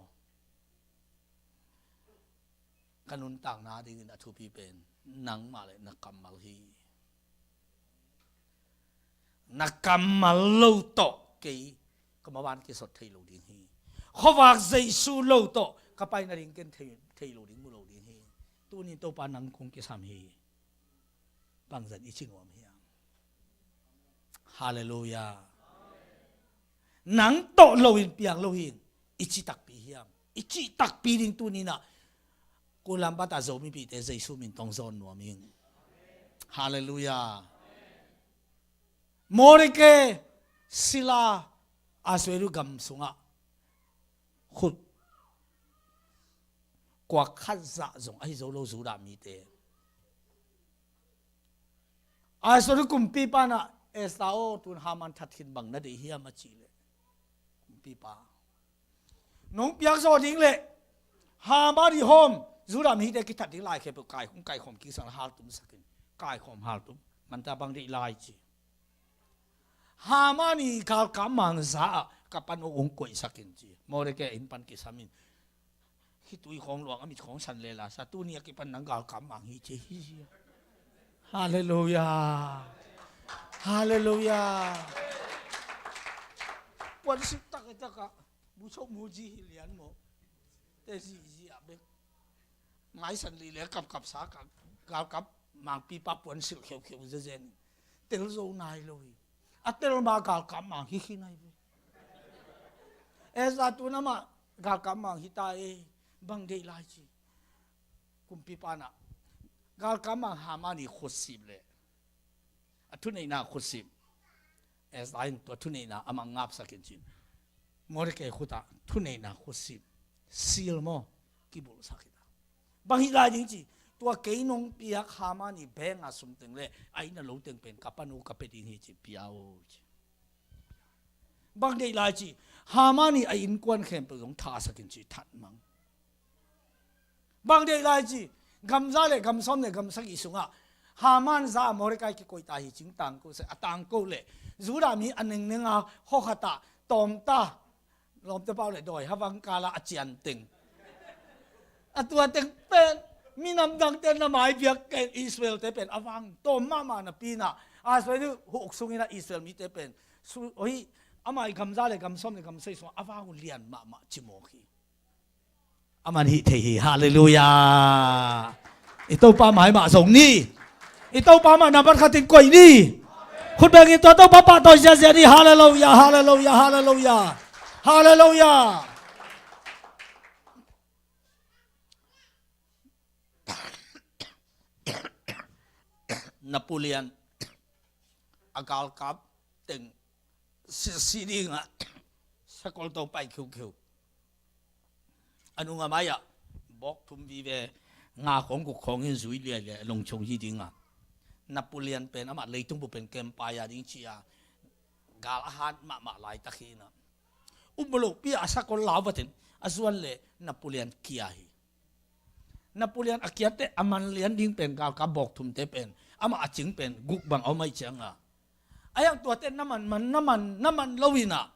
ka nuntakna dingin a thupi pen nangmah le na kammal hi. Na kammal lo tawh kei ka maban kisot thei lo ding hi. Khuavak Jesu lo tawh ka pai nading ken thei, thei lo ding, mu lo ding hi. Tuni-in Topa nang kong kisam hi. Bangzah in i ci nuam hiam? Halleluiah. Nang tawh lo in piang lo hi, i ci takpi hiam? I cih takpi ding tuni-in ah Ulaanbaatar Zomipihte Jesu min tawh hong zawn nuam ing. Halleluiah. Mordecai sila, Ahasuerus gam sungah khut kuak khat zah zong ahi zo lo Judah mite. Ahasuerus kumpipa in ah, Esther aw, tu-in Haman that khin, bang na deih hiam a cih leh, kumpipa, nong piak zawh ding leh Haman i hawm, Judah mite kithat ding lai khempeuh kai, hong kaikhawm kik sang, haltum sak in, kaikhawm haltum, manta bang deih lai ci. Haman i galkap mang za ah ka pano hong koihsak in ci. Mordecai inn pan kisam in, khitui khawng luang, a mit khawng san le la sa, tuni a kipan nang galkap mang hi ci hi. Halleluiah. Halleluiah. Puansilh taktak ah, bu chok mu ci hi lian maw. Te zizi ah bek. Maisan lih le kapkap sa ka, galkap mangpipa puansilh kheukheu zezen. Tel zo nai lo hi. A tel ma galkap mang hi khin ahi ve. Ezra tu-in amah galkap mang hi ta e. Bang deih lai ci. Kumpipa in ah galkap mang Haman i khutsip le a thuneihna khutsip, Esther in tua thuneihna amah ngapsak in ci-in Mordecai khut ah thuneihna khutsip, seal maw, kibulhsak in ah, bang hih lai ding ci. Tua kei nong piak Haman i bank a sum teng le a inn a lo teng pen ka panu ka pia ding hi ci, pia o ci. Bang deih lai ci. Haman i a innkuan khempeuh zong thasak in ci, that mang. Bang deih lai ci. Gamza le gamsawm le gamsagih sungah Haman za a Mordecai kikoih ta hi cing, tangko se a tangko le Judah mi a nengneng a hawkhat ah tawmta, lawmte pau le dawi havang kala a cian teng, a tua teng pen minam dangte na maibiak ken Israel te pen a vang tawm mahmah napi in ah, a soi hu uk sungin ah Israel mite pen su, oi, amah i gamza le gamsawm le gamsagih sungah a vang uh lian mahmah ci mawk hi. Aman hih thei hi. Halleluiah. I Topa mai mah zong ni. I Topa mah nambat khatin koih ni. Khut bengin tua Topa pahtawi ziazia ni. Halleluiah, halleluiah, halleluiah. Halleluiah. Napoleon a galkap teng si, si dingah sakol to pai khiukhiu. A nungah mai-ah bawk thum vive, nga khawng guk khawng in zui liailiai a lungchung hi dingah, Napoleon pen amah leitung bup pen kempai a ding ci-a gal a hat mahmah laitak hi inah, upmawh lohpi-ah a sakol lau vatin a zuan le Napoleon kia hi. Napoleon a kiatte a man lian ding pen galkap bawk thumte pen amah a cing pen guk bang a om ahih cianga, a hiang tuate na man man na man na man lo inah,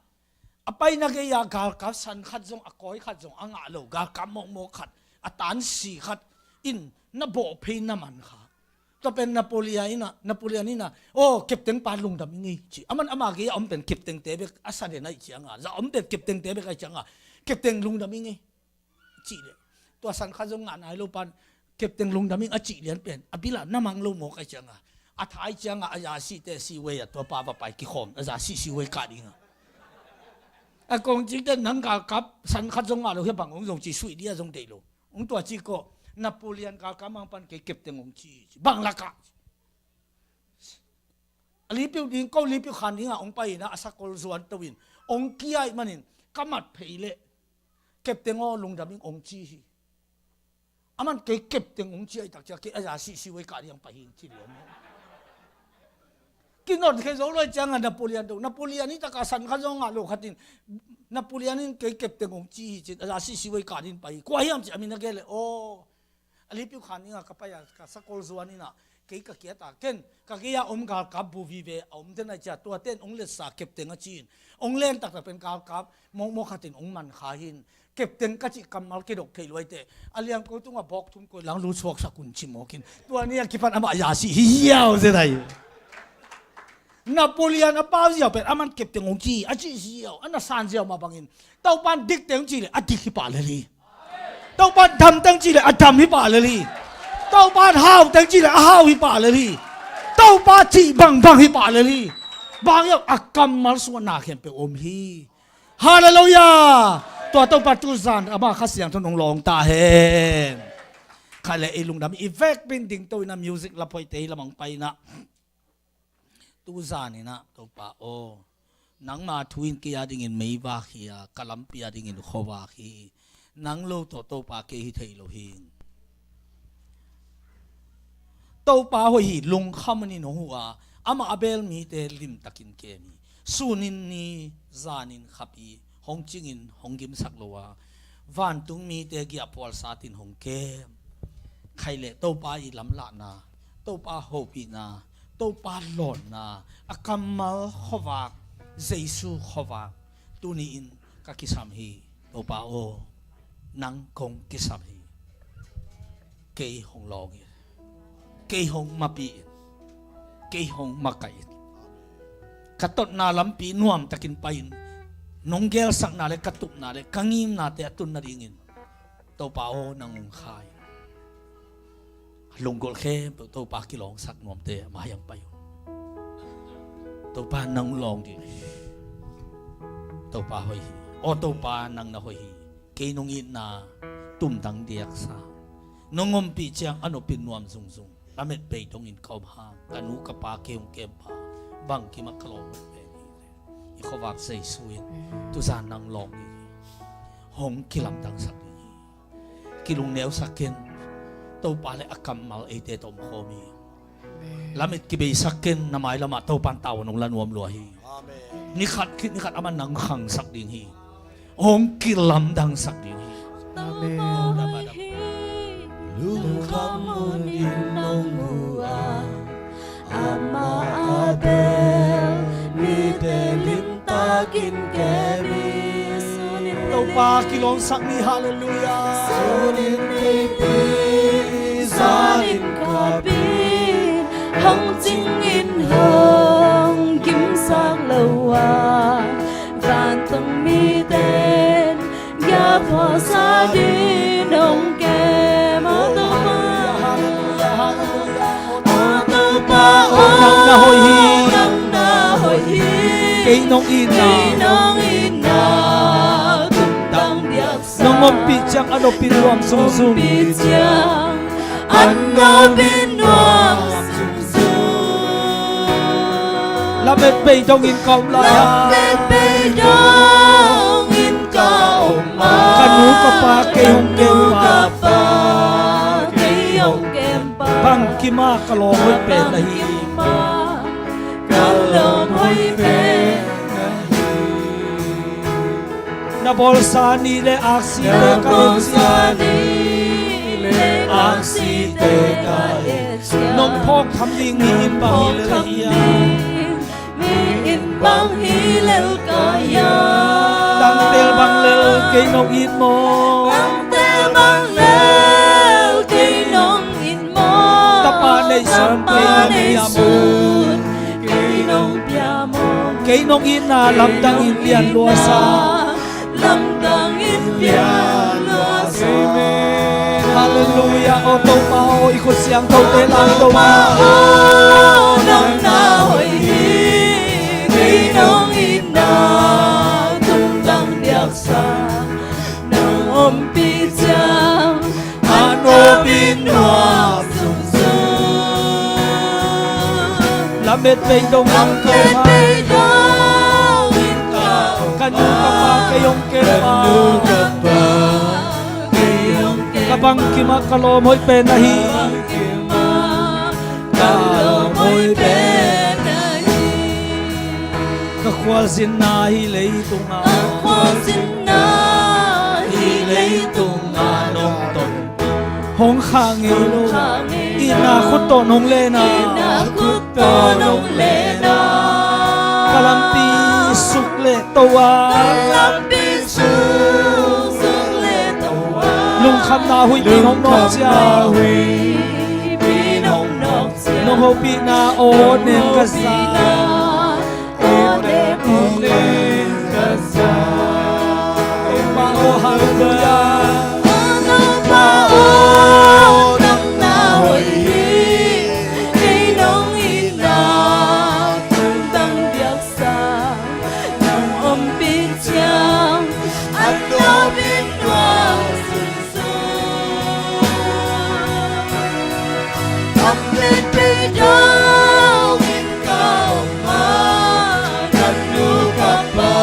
a paina gei-a galkap san khat zong a kawi khat zong a ngah lo galkap mawkmawk khat, a tansi khat in na bawh phei na man kha. Tua pen Napoleon inah, Napoleon inah, aw, kepteng pa lungdam i ngei ci. A man ama gei-a om pen keptengte bek a sa den ahih cianga, za om pen keptengte bek ahih cianga, kepteng lungdam i ngei cih leh, tua san khat zong ngah nai lo pan kepteng lungdam ing a cih lian pen a bilah na mang lo mawk ahih cianga, a thai cianga a za sihte siwei a tua pa va pai kikhawm, a za sih siwei kah dinga. A kong cikte nang galkap san khat zong ngah lo hia bang ong zong ci suih dia zong deih lo. Ong tua ci kawh, Napoleon galkap mang pan kei kepteng ong ci, bang lakah. A lipiu ding ko lipiu khan dingah ong pai inah a sakol zuan to in ong kia ih manin ka mat phei leh kepteng aw lungdam ing ong ci hi. A man kei kepteng ong ci ahih tak ciah kei a za sih siwei kah ding pai hi ing ci lian. Kinot khe zo lo ahih cianga Napoleon to, Napoleon hi taka san khat zong ngah lo khat in, Napoleon in kei kepteng ong ci hi cin a za sih siwei kah ding pai hi. Kua hiam ci a min a gel leh, aw, a lipiu khan inga ka pai a ka sakol zuan inah kei ka kiat a, ken ka gei-a om galkap bu vive a om den ahih ciah tuate in ong letsa kepteng a ci-in ong len taktak pen galkap mawkmawk khat in ong man kha hi in, kepteng ka cih kammal kidok thei luaite a liangko tungah bawk thum koih lang lu suaksak un ci mawk in, tua ni a kipan amah za sih hi ziau zen ahi. Napoleon a pau ziau pen a man kepteng ong ci a cih ziau a na san ziau mah bangin Topan dikte ong ci leh a dik hi pah lel hi. Topan dam teng cih leh a dam hi pah lel hi. Topan hau teng cih leh a hau hi pah lel hi. Topa cih bangbang hi pah lel hi. Bang hiam a kammal suahna khempeuh om hi. Halleluiah. Tua Topa tuzan ama Kha Siangtho nong lawng ta hen. Khaih leh i lungdam i vekpi in dingto inah music la phoite hi lamang pai inah. Tuzan inah Topa aw, nangma thu in kei a dingin meivak hi a, ka lampi a dingin khuavak hi. Nang lo tawh Topa kei hi thei lo hi. Topa hoih hi, lungkham in hong huh a, amah a beel mite limtakin kem hi. Sunin ni, zanin khapi, hong cingin hong gimsak lo a, vantung mite giahphual satin hong kem. Khaih leh Topa i lamlahna, Topa hopihna, Topa lawnna, a kammal khuavak, Jesu khuavak tuni-in ka kisam hi. Topa aw, nang kong kisam hi. Kei hong lawng in, kei hong mapih in, kei hong makaih in. Ka totna lampi nuamtakin pai-in, nong gelsakna le ka tupna le ka ngimnate a tun nadingin Topa aw, nang hong kha in. Lunggulh khempeuh Topa kilawngsak nuamte mah hiang pai uh. Topa nang lawng dih. Topa hoih hi. Aw Topa nang na hoih hi. Kei nong itna, tumtang diaksa. Nong ompih ciang a nopin nuam zungzung. Lamet bei dongin ka om hang, ka nu ka pa kei hong kempa, bangkim ah ka lawm hoih pen hi. I khuavak Jesu in tuzan nang lawng ding hi. Hong kilamdangsak ding hi. Kilungneusak in. Topa le a kammal eite tawh om khawm hi. Lamet kibeisak in, na mailamah Topan tavuan hong la nuam lua hi. Amen. Nikhat khit nikhat aman nang khangsak ding hi. Hong kilamdangsak ding hi. Amen. Lungkham hunin nong huh a, amah a bel mite limtakin kem hi. Topa kilawmsak ni, halleluiah. Sunin pipi zanin kapin, hong cingin hong kimsak lo a, vantung miten giaphuasa din hong kem. Aw Topa, aw Topa, aw nang na hoih hi. Nang na hoih hi. Kei nong itna, kei nong itna tumtang diaksa. Nong ompih ciang a nopin nuam zungzung. Ompih ciang a nopin nuam zungzung. Lamet bei dongin ka om lai a, lamet bei dongin ka om a, ka nu ka pa kei hong kempa, ka nu ka pa kei hong kempa, bangkim ah ka lawm hoih pen na hi. Bangkim ah ka lawm hoih pen na hi. Na bawlsa ni le aksite ka et ciang, na bawlsa ni le aksite ka et ciang, nong phawk tham ding mi in bang hi lel ka hiam? Mi in bang hi lel ka hiam? Tangtel bang lel kei nong it maw? Tangtel bang lel kei nong it maw? Tapa neihsun, tapa neihsun kei nong pia maw? Kei nong itna lamdangin pian luasa. Lamdangin pian luasa. Amen. Halleluiah. Aw Topa aw, i khut siangthote la, Topa aw, nang na hoih hi. Kei nong itna tumtang diaksa, nong ompih ciang a nopin nuam zungzung. Lamet bei dongin ka om a, lamet bei dongin ka om a, ka nu ka pa kei hong kempa, ka nu ka pa kei hong kempa, ka bangkim ah ka lawm hoih pen na hi. Ka bangkim ah ka lawm hoih pen na hi. Ka khualzinna hih leitungah, ka khualzinna hih leitungah nong ton, hong kha ngei lo, hong kha ngei lo, itna khut tawh nong len a, itna khut tawh nong len a, ka lampi suk le to a, ka lampi suk, suk le to a, lungkhamna huihpi nong nawk ciang, lungkhamna huihpi nong nawk ciang, nong hopihna aw nem ka za. Aw nem, aw nem ka za. Topa aw, halleluiah. Aw Topa aw, nang na hoih hi. Kei nong itna tumtang diaksa, nong ompih ciang a nopin nuam zungzung. Lamet bei dongin ka om a, ka nu ka pa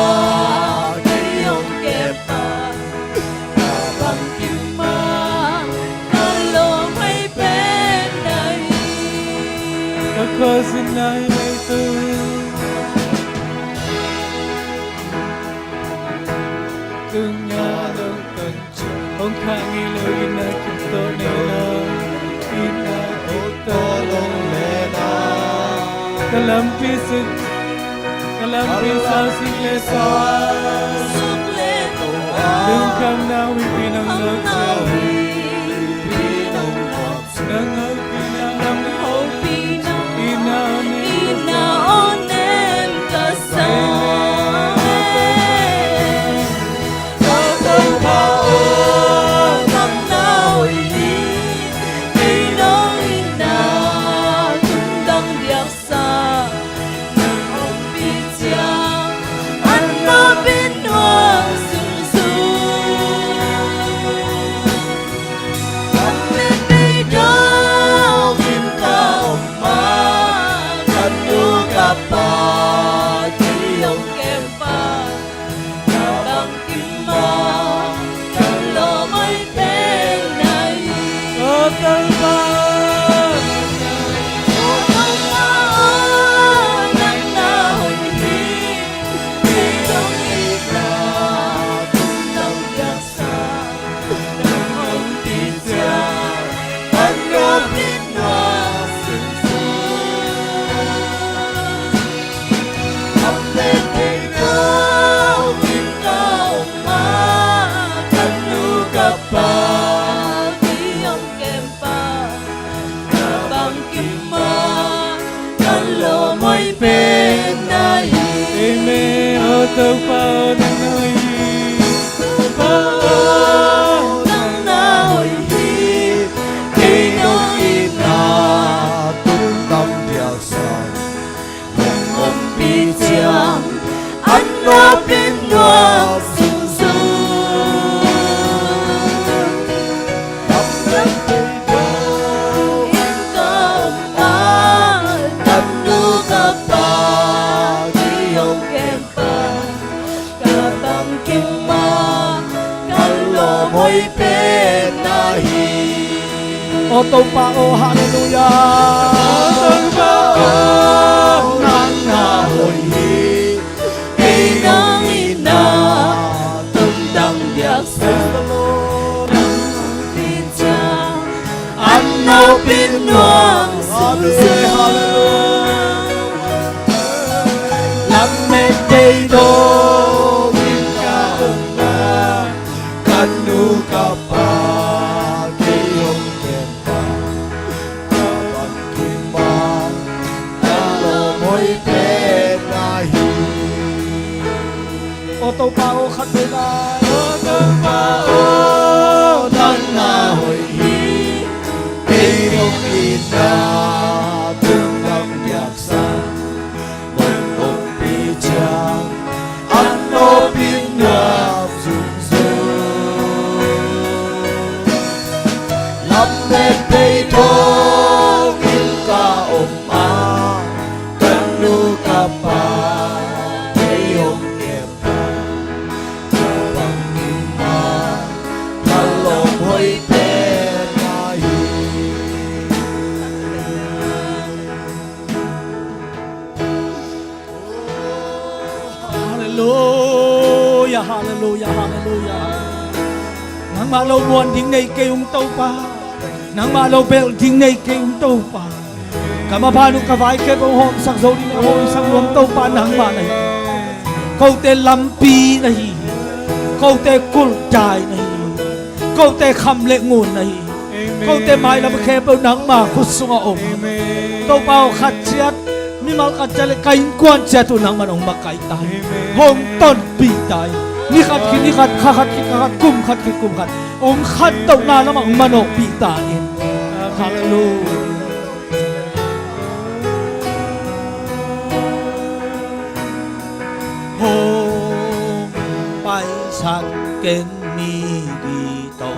kei hong kempa, ka bangkim ah ka lawm hoih pen na hi. Ka khualzinna hih leitung, tung a nong ton, hong kha ngei lo, itna khut tawh nong len a, itna khut tawh nong len a, ka lampi suk, ka lampi suk le to a, suk le to a, lungkhamna huihpi nong nawk ciang, huihpi nong nawk ciang, nong hopihna, nong hopihna, itna aw nem, itna aw nem ka za. Amen. Aw Topa aw, nang na hoih hi. Kei nong itna tumtang diaksa, nong ompih ciang a nopin nuam zungzung. Topa aw, nang na hoih hi. Topa aw, nang na hoih hi. Kei nong itna tung dang diaksa, nong ompih ciang an nopin nuam zungzung. Lamdang thei dongin ka om a, ka nu ka pa kei hong kem pah, ka bangkim mah ka lawm hoih pen na hi. Aw Topa aw, halleluiah. Aw Topa aw, nang na hoih hi. Kei nong itna tung dang diaksa, nong ompih ciang an nopin nuam zungzung. Halleluiah. Lamet thei dongin ka om a, ka nu ka pa kei hong kem pah, ka bangkim mah ka lawm hoih pen na hi. Aw Topa aw, khat vei lai. Aw Topa aw, nang na hoih hi. Kei nong itna tung dang diaksa, nong ompih ciang an nopin nuam zungzung. Lamet thei dongin ka om a, ka nu ka pa kei hong kem pah, ka bangkim mah ka lawm hoih pen na hi. Halleluiah, halleluiah, halleluiah. Nangmah lo muan ding nei kei ung Topa. Nangmah lo belh ding nei kei ung Topa. Ka maban uh ka vaikhep uh hawmsak zo ding a hawmsak nuam Topa nangmah na hi. Kote lampi na hi. Kote kulhdai na hi. Kote kham le ngun na hi. Amen. Kote mailam khempeuh nangma khut sungah om. Amen. Topa aw, khat ciat, mimal khat ciat le ka innkuan ciat uh nangman hong makaih ta in. Amen. Hong tonpih ta in. Ni khat khit ni khat, kha khat khit kha khat, kum khat khit kum khat, hong khantohna lamah hong manawhpih ta in. Amen. Halleluiah. Hong paisak ken ni ding Topa,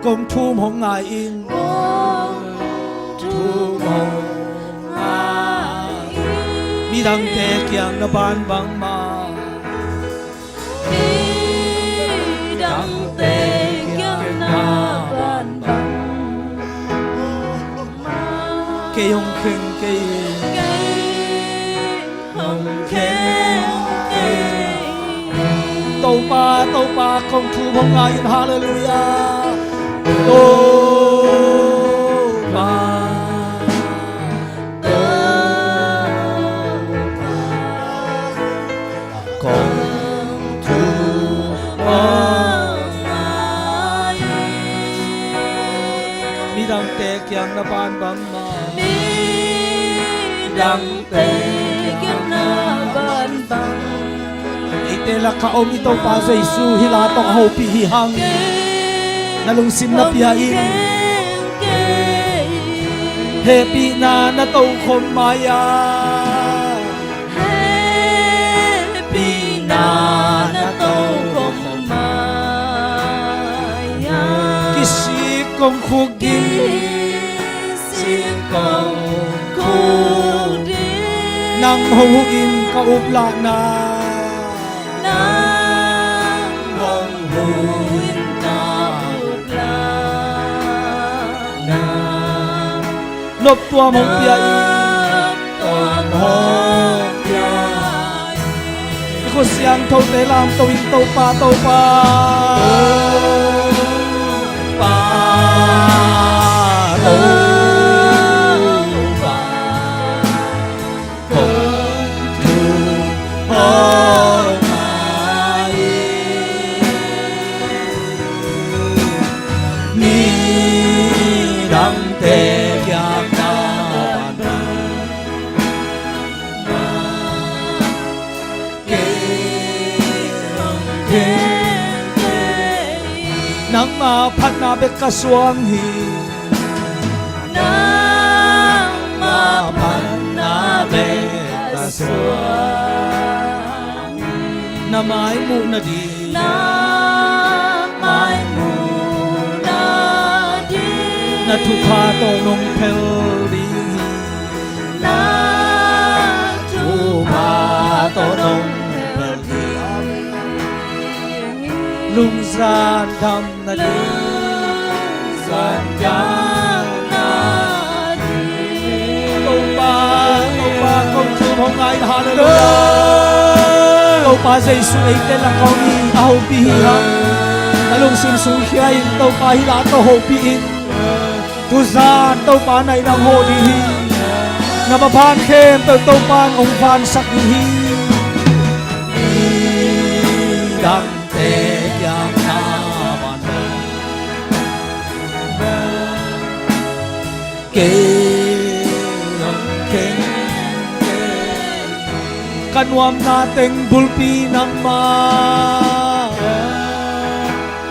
kong thum hong ngai in. Kong thum hong ngai in. Midangte kiang na ban bangmah. Midangte kiang na ban bangmah. Kei hong kheng kei. Kei hong kheng kei. Topa, Topa, kong thum hong ngai in, halleluiah. Topa, Topa, kong thum hong ngai in. Midangte kiang na ban bangmah. Midangte kiang na ban bangmah. Eite lakah om i Topa Jesu hih la tawh a hopih hi hang. Na lungsim na pia in. Hehpihna na tokhom mai-a. Hehpihna na tokhom mai-a. Kisik kong khukdin. Kisik kong khukdin. Nang hong huh in ka uplahna. Nang hong huh in ka uplahna. Noptuam hong pia in. Noptuam hong pia in. I khut siangthote lamto in, Topa, Topa. Topa, Topa. Kong thum hong ngai in. Midangte kiang na ban bangmah. Nangma phatna bek ka suang hi. Nangma phatna bek ka suang hi. Na mai muh nading. Na mai muh nading. Na thupha tawh nong phel ding hi. Na thupha tawh nong phel ding hi. Lungzan dam nading. Lungzan dam nading. Topa, Topa, kong thum hong ngai in, halleluiah. Topa Jesu eite lakah hong hi a hopih hi hang. Na lungsim sung khia in, Topa hih la tawh hopih in. Tuzan Topa na in hong hawh ding hi. Na maban khempeuh Topa in hong vansak ding hi. Midangte kiang na ban kei hong khen. Ka nuamna teng bulpi nangmah.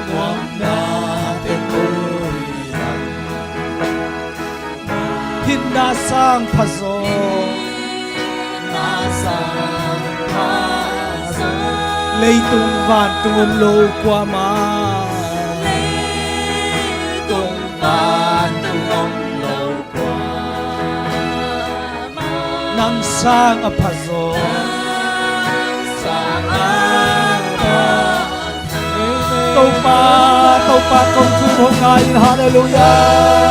Nuamna teng bulpi nangmah. Hih na sang pha zaw. Na sang pha zaw. Leitung vantung om lo kuamah. Leitung vantung om lo kuamah. Nang sang a pha zaw. Nang sang a pha zaw. Topa, Topa, kong thum hong ngai in, halleluiah.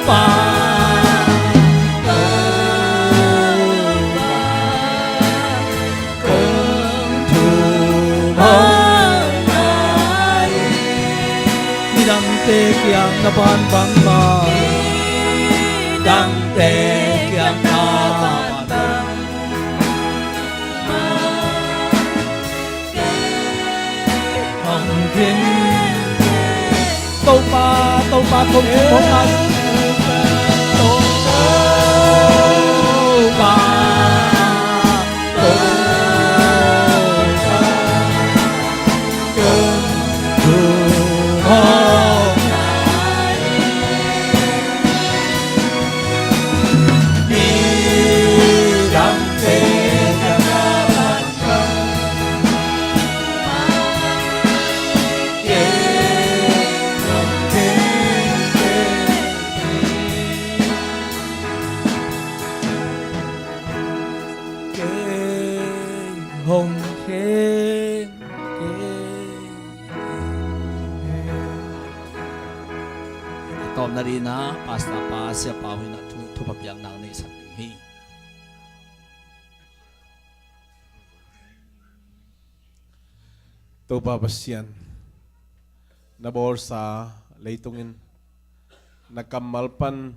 Pa, Topa, kong thum hong ngai in. Midangte kiang na ban bangmah. Midangte kiang na ban bangmah. Hong khen. Topa, Topa, kong thum hong ngai. Topa, Topa, kong thum hong ngai. Midangte kiang na ban A tawpna dingin ah Pastor pa Sia Pau in ah thu, thupha piakna neihsak ding hi. Topa Pasian, na bawlsa leitung in na kammal pan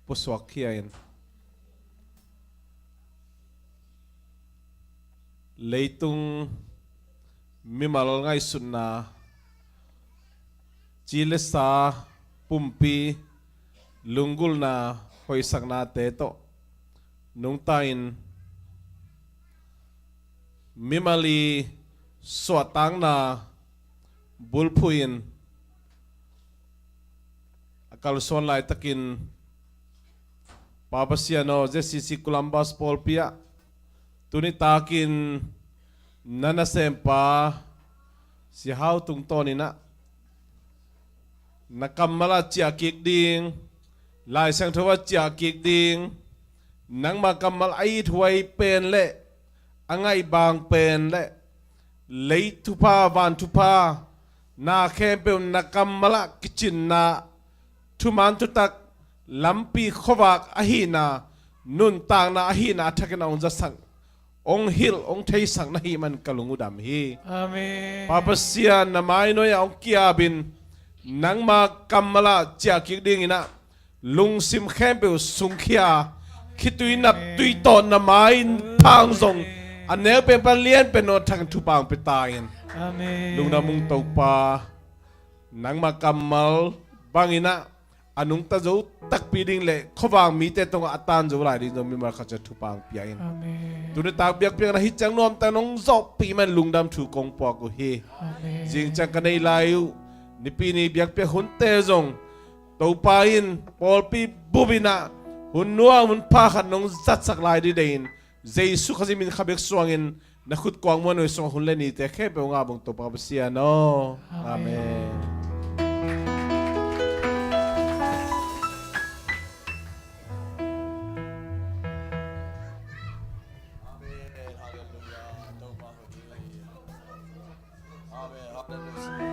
pusuak khia in, leitung mimal ngaihsutna, ci le sa, pumpi, lunggulhna, hoihsaknate tawh nungta in, mimal i suahtakna bulphuh in, a kalsuan laitakin Pa Pasian aw, Z C C Columbus pawlpi ah tuni takin na nasempa Sia Hau tungtawn in ah na kammal ah ciah kik ding, Lai Siangtho ah ciah kik ding, nangma kammal a ithuai pen le a ngaihbang pen le lei thupha, van thupha, na khempeuh na kammal ah kicinna, thuman thutak, lampi khuavak ahihna, nuntakna ahihna a thakin a hong zasak, hong hilh, hong theisak na hih man ka lung uh dam hi. Amen. Pa Pasian, na mai nuai ah hong ki-ap in, nangma kammal ah ciah kik dingin ah lungsim khempeuh sungkhia, khitui naptui tawh na mai-in phang zong a neu pen pan lian pen nong thang thupha hong pia ta in. Amen. Lungdam ung Topa, nangma kammal bangin ah a nungta zo takpi ding le khuavang mite tungah a tan zo lai ding zong mimal khat ciat thupha hong pia in. Amen. Tuni tak biakpiakna hi ciang nuamtak nong zawhpih man lungdam thu kong puak uh hi. Amen. Zing ciang ka nei lai uh Nipi ni biakpiak hunte zong Topa in pawlpi bup in ah hun nuam hun pha khat nong zatsak lai ding deih in Jesu Khazih min kha bek suangin na khut kuang muan uh sungah hun le nite khempeuh ngah bang Topa Pasian aw. Amen. Amen.